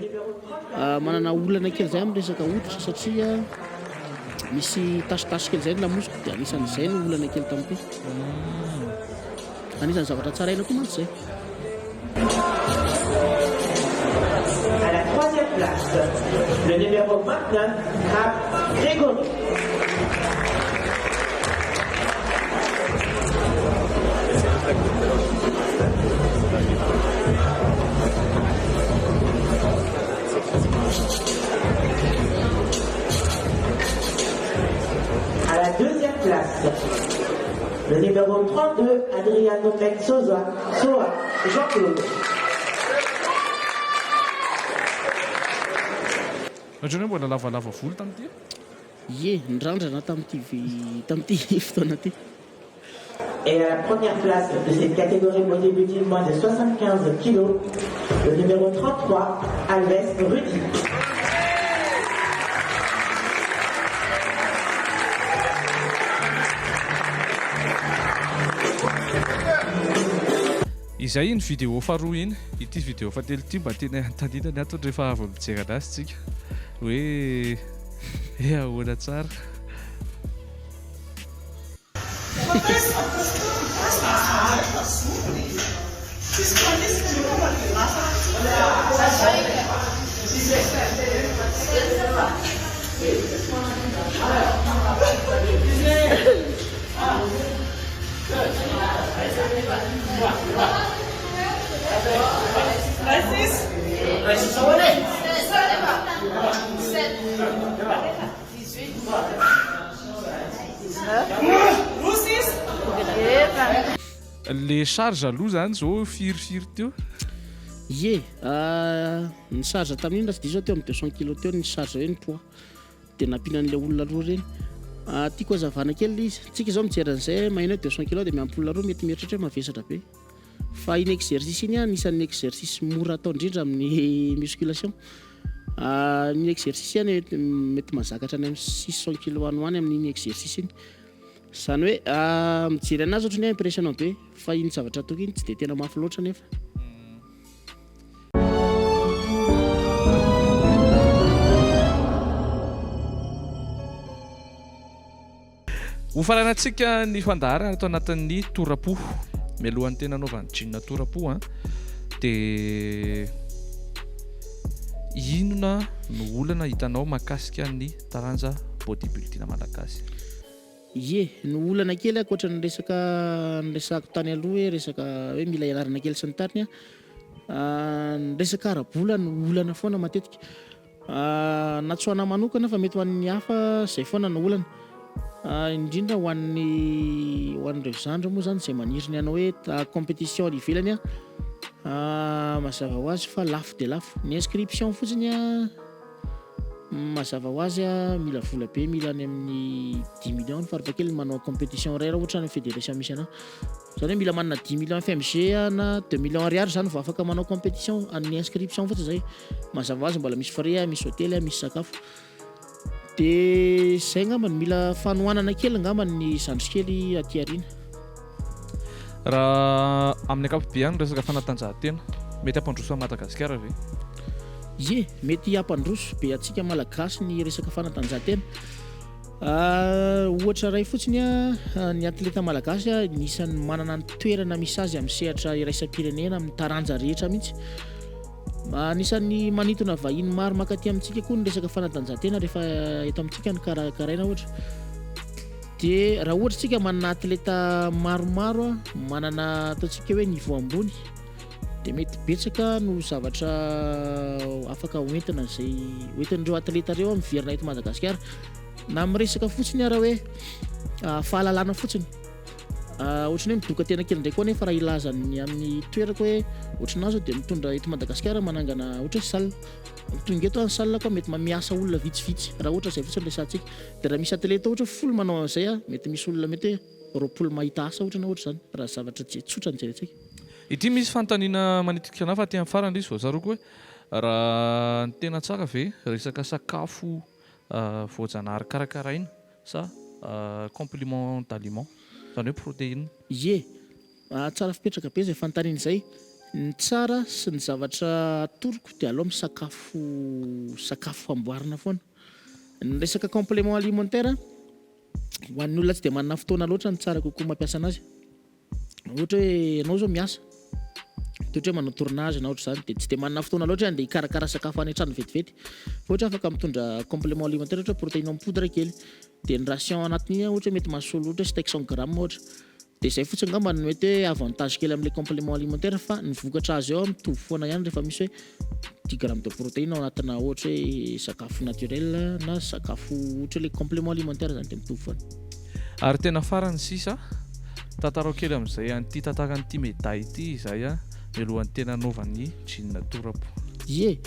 Manana olana kely izay amin'ny resaka hoditra satria misy tasitasy kely izay ny lamosiko dia anisan'izay no olana kely tamin'ity. Anisan'ny zavatra tsaraina koa mantsy izay. À la troisième place, le numéro 29, Rap Grégory. À la deuxième place, le numéro 32, Adriano Metsosa, Soa, Jean-Claude. Ohatran'ny hoe mbola lavalava volo tamin'ity e? Ie, nirandrana tamin'ity tamin'ity fotoana ity. Et à la première place de cette catégorie bodybuilding moins de 75 kilos, le numéro 33, Alves Rudy. Izay iny vidéo faharoa iny, ity vidéo fahatelo ity mba tena tadidina ny antony rehefa avy mijery anazy tsika hoe eh ahoana tsara. Le charge aloha zany zao firifiry teo? Ie, ny charge tamin'iny raha tsy diso aho teo amin'ny 200 kilos teo ny charge hoe ny poids. Dia nampiana an'ilay olona roa ireny. Tiako hazavana kely ilay izy. Tsika izao mijery an'izay maheno hoe 200 kilos dia miampy olona roa mety mieritreritra hoe mavesatra be. Fa iny exercice iny anisan'ny exercice mora atao indrindra amin'ny musculation. Ny exercice iny mety mahazaka hatrany amin'ny 600 kilos any ho any amin'iny exercice iny. Izany hoe mijery anazy ohatran'ny hoe impressionnant be fa iny zavatra ataoko iny tsy dia tena mafy loatra nefa. Hofaranantsika ny fandaharana ato anatin'ny tora-po. Mialohan'ny tena anaovan'ny jean tora-po an, dia inona no olana hitanao mahakasika ny taranja bodybuilding malagasy? Ie, ny olana kely ankoatra ny resaka niresahako tany aloha hoe resaka hoe mila ianarana kely sy ny tariny an, ny resaka ara-bola no olana foana matetika. Na tsy ho anà manokana fa mety ho an'ny hafa izay foana no olana. Indrindra ho an'ny ho an'ireo zandry moa izany izay maniry ny hanao hoe compétition any ivelany an, mazava ho azy fa lafo dia lafo. Ny inscription fotsiny an. Mazava ho azy mila vola be, mila any amin'ny dix millions ny farafahakeliny manao compétition iray raha ohatra any amin'ny fédération misy anà. Izany hoe mila manana dix millions FMG na deux millions ariary izany vao afaka manao compétition, ny inscription fotsiny izay. Mazava ho azy mbola misy frais, misy hôtely, misy sakafo. Dia izay angamba no mila fanohanana kely angamba ny zandrikely aty aoriana. Raha amin'ny ankapobeny resaka fanatanjahantena, mety hampandroso an'i Madagasikara ve? Ie, mety hampandroso be antsika Malagasy ny resaka fanatanjahantena. Ohatra iray fotsiny, ny atleta malagasy anisan'ny manana ny toerana misy azy amin'ny sehatra iraisam-pirenena amin'ny taranja rehetra mihitsy. Anisan'ny manintona vahiny maro mankaty amintsika koa ny resaka fanatanjahantena rehefa eto amintsika no karakaraina ohatra. Dia raha ohatra isika manana atleta maromaro manana ataontsika hoe niveau ambony dia mety betsaka no zavatra afaka hoentina izay hoentin'ireo atleta ireo miverina eto Madagasikara. Na miresaka fotsiny ara hoe fahalalana fotsiny. Ohatran'ny hoe midoka tena kely indray koa anefa raha hilaza ny amin'ny toerako hoe ohatranà zao dia mitondra eto Madagasikara manangana ohatra hoe salle. Tonga eto aho ny salle-ko mety miasa olona vitsivitsy raha ohatra izay fotsiny resahantsika. Dia raha misy atleta ohatra hoe folo manao an'izay mety misy olona mety hoe 20 mahita asa ohatra na ohatra izany raha zavatra tsotra no jerentsika. Ity misy fanontaniana manitikitika anah fa aty amin'ny farany ilay izy vao tsaroako hoe raha ny tena tsara ve resaka sakafo voajanahary karakaraina sa complément d'aliment izany hoe protéine. Ie, tsara fipetraka be izay fanontaniana izay. Ny tsara sy ny zavatra atoroko dia aleo misakafo sakafo amboarina foana. Ny resaka complément alimentaire, ho an'ny olona tsy dia manana fotoana loatra no tsara kokoa mampiasa anazy. Ohatra hoe ianao zao miasa, de ohatra hoe manao tournage na ohatr'izany de tsy de manana fotoana loatra hoe andeha hikarakara sakafo any an-trano vetivety fa ohatra hoe afaka mitondra complément alimentaire ohatra hoe protéine en poudre kely de ny ration anatin'iny ohatra hoe mety mahasolo ohatra hoe steak 100 grammes ohatra de zay fotsiny angamba no mety hoe avantage kely amin'ilay complément alimentaire fa ny vokatra azo eo mitovy foana ihany rehefa misy hoe dix grammes de protéine ao anatina ohatra hoe sakafo naturel na sakafo ohatra hoe le complément alimentaire zany de mitovy foana. Ary tena farany sisa, tantarao kely amin'izay an'ity tantaran'ity médaille ity izay mialohan'ny tena hanaovan'i Jean tora-po. Ie,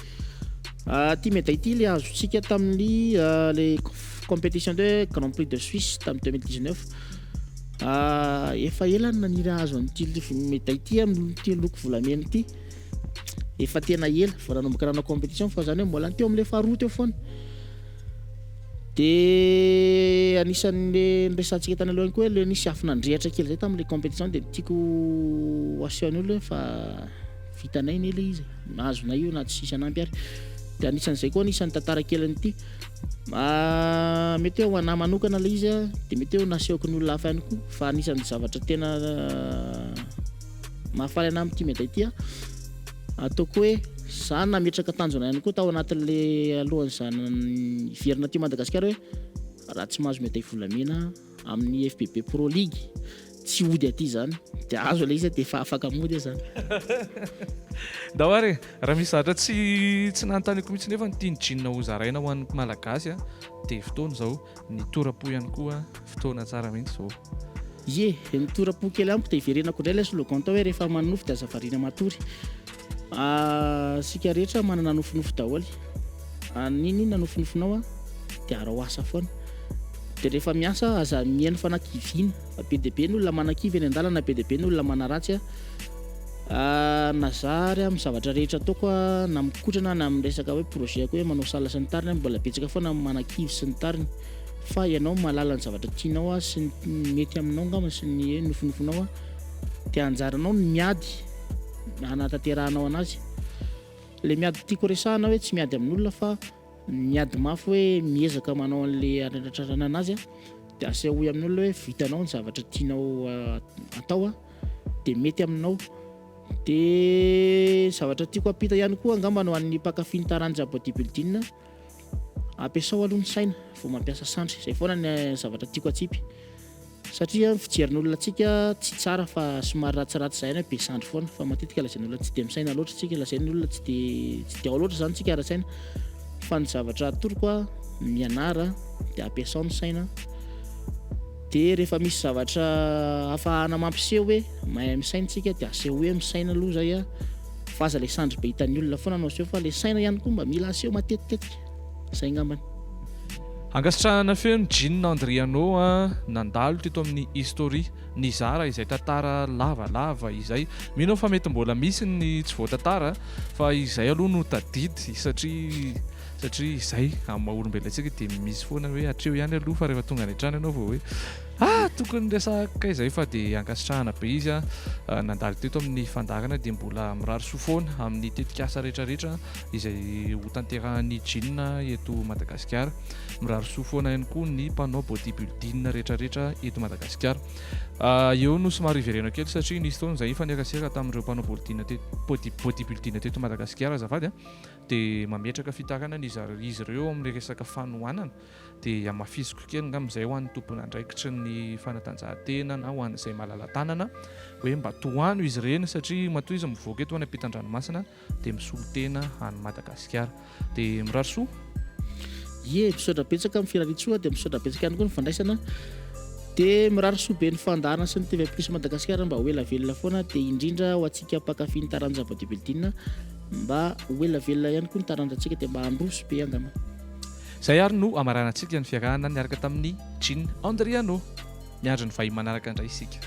ity médaille ity ilay azontsika tamin'ny le compétition de Grand Prix de Suisse tamin'ny 2019. Efa ela no naniry hahazo an'ity médaille ity amin'ity loko volamena ity. Efa tena ela vao nanomboka nanao compétition fa zany hoe mbola teo amin'ilay faharoa teo foana. Dia anisan'le niresahantsika tany aloha ihany koa hoe le nisy afo nandrehitra kely zay tamin'le compétition dia tiako aseho ny olona hoe fa vitanay anie le izy e, azonay io na tsisy hanampy ary. Dia anisan'izay koa anisan'ny tantara kelin'ity. Mety hoe ho anah manokana le izy a, dia mety hoe nasehoko ny olona hafa ihany koa fa anisan'ny zavatra tena mahafaly anah amin'ity médaille ity a, Ataoko hoe za nametraka tanjona ihany koa tao anatin'le alohan'iza hiverina aty Madagasikara hoe raha tsy mahazo médaille volamena amin'ny FBB Pro League tsy hody aty zany de azo ilay izy de efa afaka mody aho zany. Ndao ary e! Raha misy zavatra tsy tsy nanontaniako mihitsy nefa ny tian'i Jean ho zaraina ho an'ny Malagasy dia fotoana izao, ny tora-po ihany koa fotoana tsara mihitsy izao. Ie, nitora-po kely amiko dia iverenako indray ilay slogan tao hoe rehefa manonofy dia aza variana matory. Isika rehetra manana nofinofy daholo. N'inon'inona nofinofinao dia araho asa foana. Dia rehefa miasa aza mihaino fanakiviana fa be dia be ny olona manakivy eny an-dalana, be dia be ny olona manaratsy. Na za ary amin'ny zavatra rehetra ataoko na mikotrana na amin'ny resaka hoe projet-ko hoe manao salle sy ny tariny mbola betsaka foana ny manakivy sy ny tariny. Fa ianao mahalala ny zavatra tianao sy ny mety aminao angamba sy ny hoe nofinofinao dia anjaranao ny miady hanatanterahanao anazy. Ilay miady tiako resahana hoe tsy miady amin'olona fa miady mafy hoe miezaka manao an'ilay hanatratrarana anazy dia asehoy amin'ny olona hoe vitanao ny zavatra tianao atao dia mety aminao. Dia zavatra tiako hampita ihany koa angamba ho an'ny mpankafy ny taranja bodybuilding, Ampiasao aloha ny saina vao mampiasa sandry, izay foana ny zavatra tiako atsipy. Satria ny fijerin'olona antsika tsy tsara fa somary ratsiratsy izay ihany hoe be sandry foana fa matetika lazain'olona tsy dia misaina loatra tsika, lazain'ny olona tsy dia tsy dia ao loatra izany tsika ara-tsaina. Fa ny zavatra atoroko a, mianara dia ampiasao ny saina dia rehefa misy zavatra ahafahana mampiseho hoe mahay misaina tsika dia asehoy hoe misaina aloha izay a. Fa aza le sandry be hitan'ny olona foana no aseho fa le saina ihany koa mba mila aseho matetitetika. Zay ngambany. Ankasitrahana feno Jean Andriano a, nandalo teto amin'ny History, nizara izay tantara lavalava izay. Mino aho fa mety mbola misy ny tsy voatantara fa izay aloha no tadidy satria satria izay amin'ny maha olombelona antsika dia misy foana hoe hatreo ihany aloha fa rehefa tonga any an-trano ianao vao hoe Ah! Tokony resahako kay zay fa dia ankasitrahana be izy a, nandalo teto amin'ny fandaharana dia mbola mirary soa foana amin'ny tetikasa rehetra rehetra izay ho tanterahan'ny Jean eto Madagasikara. Mirary soa foana ihany koa ny mpanao body building rehetra rehetra eto Madagasikara. Eo no somary hiverena kely satria nisy fotoana izay nifanerasera tamin'ireo mpanao body body building teto Madagasikara azafady a, dia mametraka fitarainana izy ireo amin'ny resaka fanohanana. Dia hamafisiko kely angamba izay ho an'ny tompon'andraikitry ny fanatanjahantena na ho an'izay malala-tanana hoe mba tohano izy ireny satria matoa izy mivoaka eto any ampitan-dranomasina dia misolo tena any Madagasikara. Dia mirary soa. Ie, misaotra betsaka amin'ny firariantsoa dia misaotra betsaka ihany koa ny fandraisana. Dia mirary soa be ny fandaharana sy ny TV Plus Madagasikara mba ho ela velona foana dia indrindra ho antsika mpankafy ny taranja bodybuilding mba ho ela velona ihany koa ny taranjantsika dia mba handroso be angamba. Izay ary no hamaranantsika ny fiarahana niaraka tamin'i Jean Andriano. Miandry ny vahiny manaraka indray isika.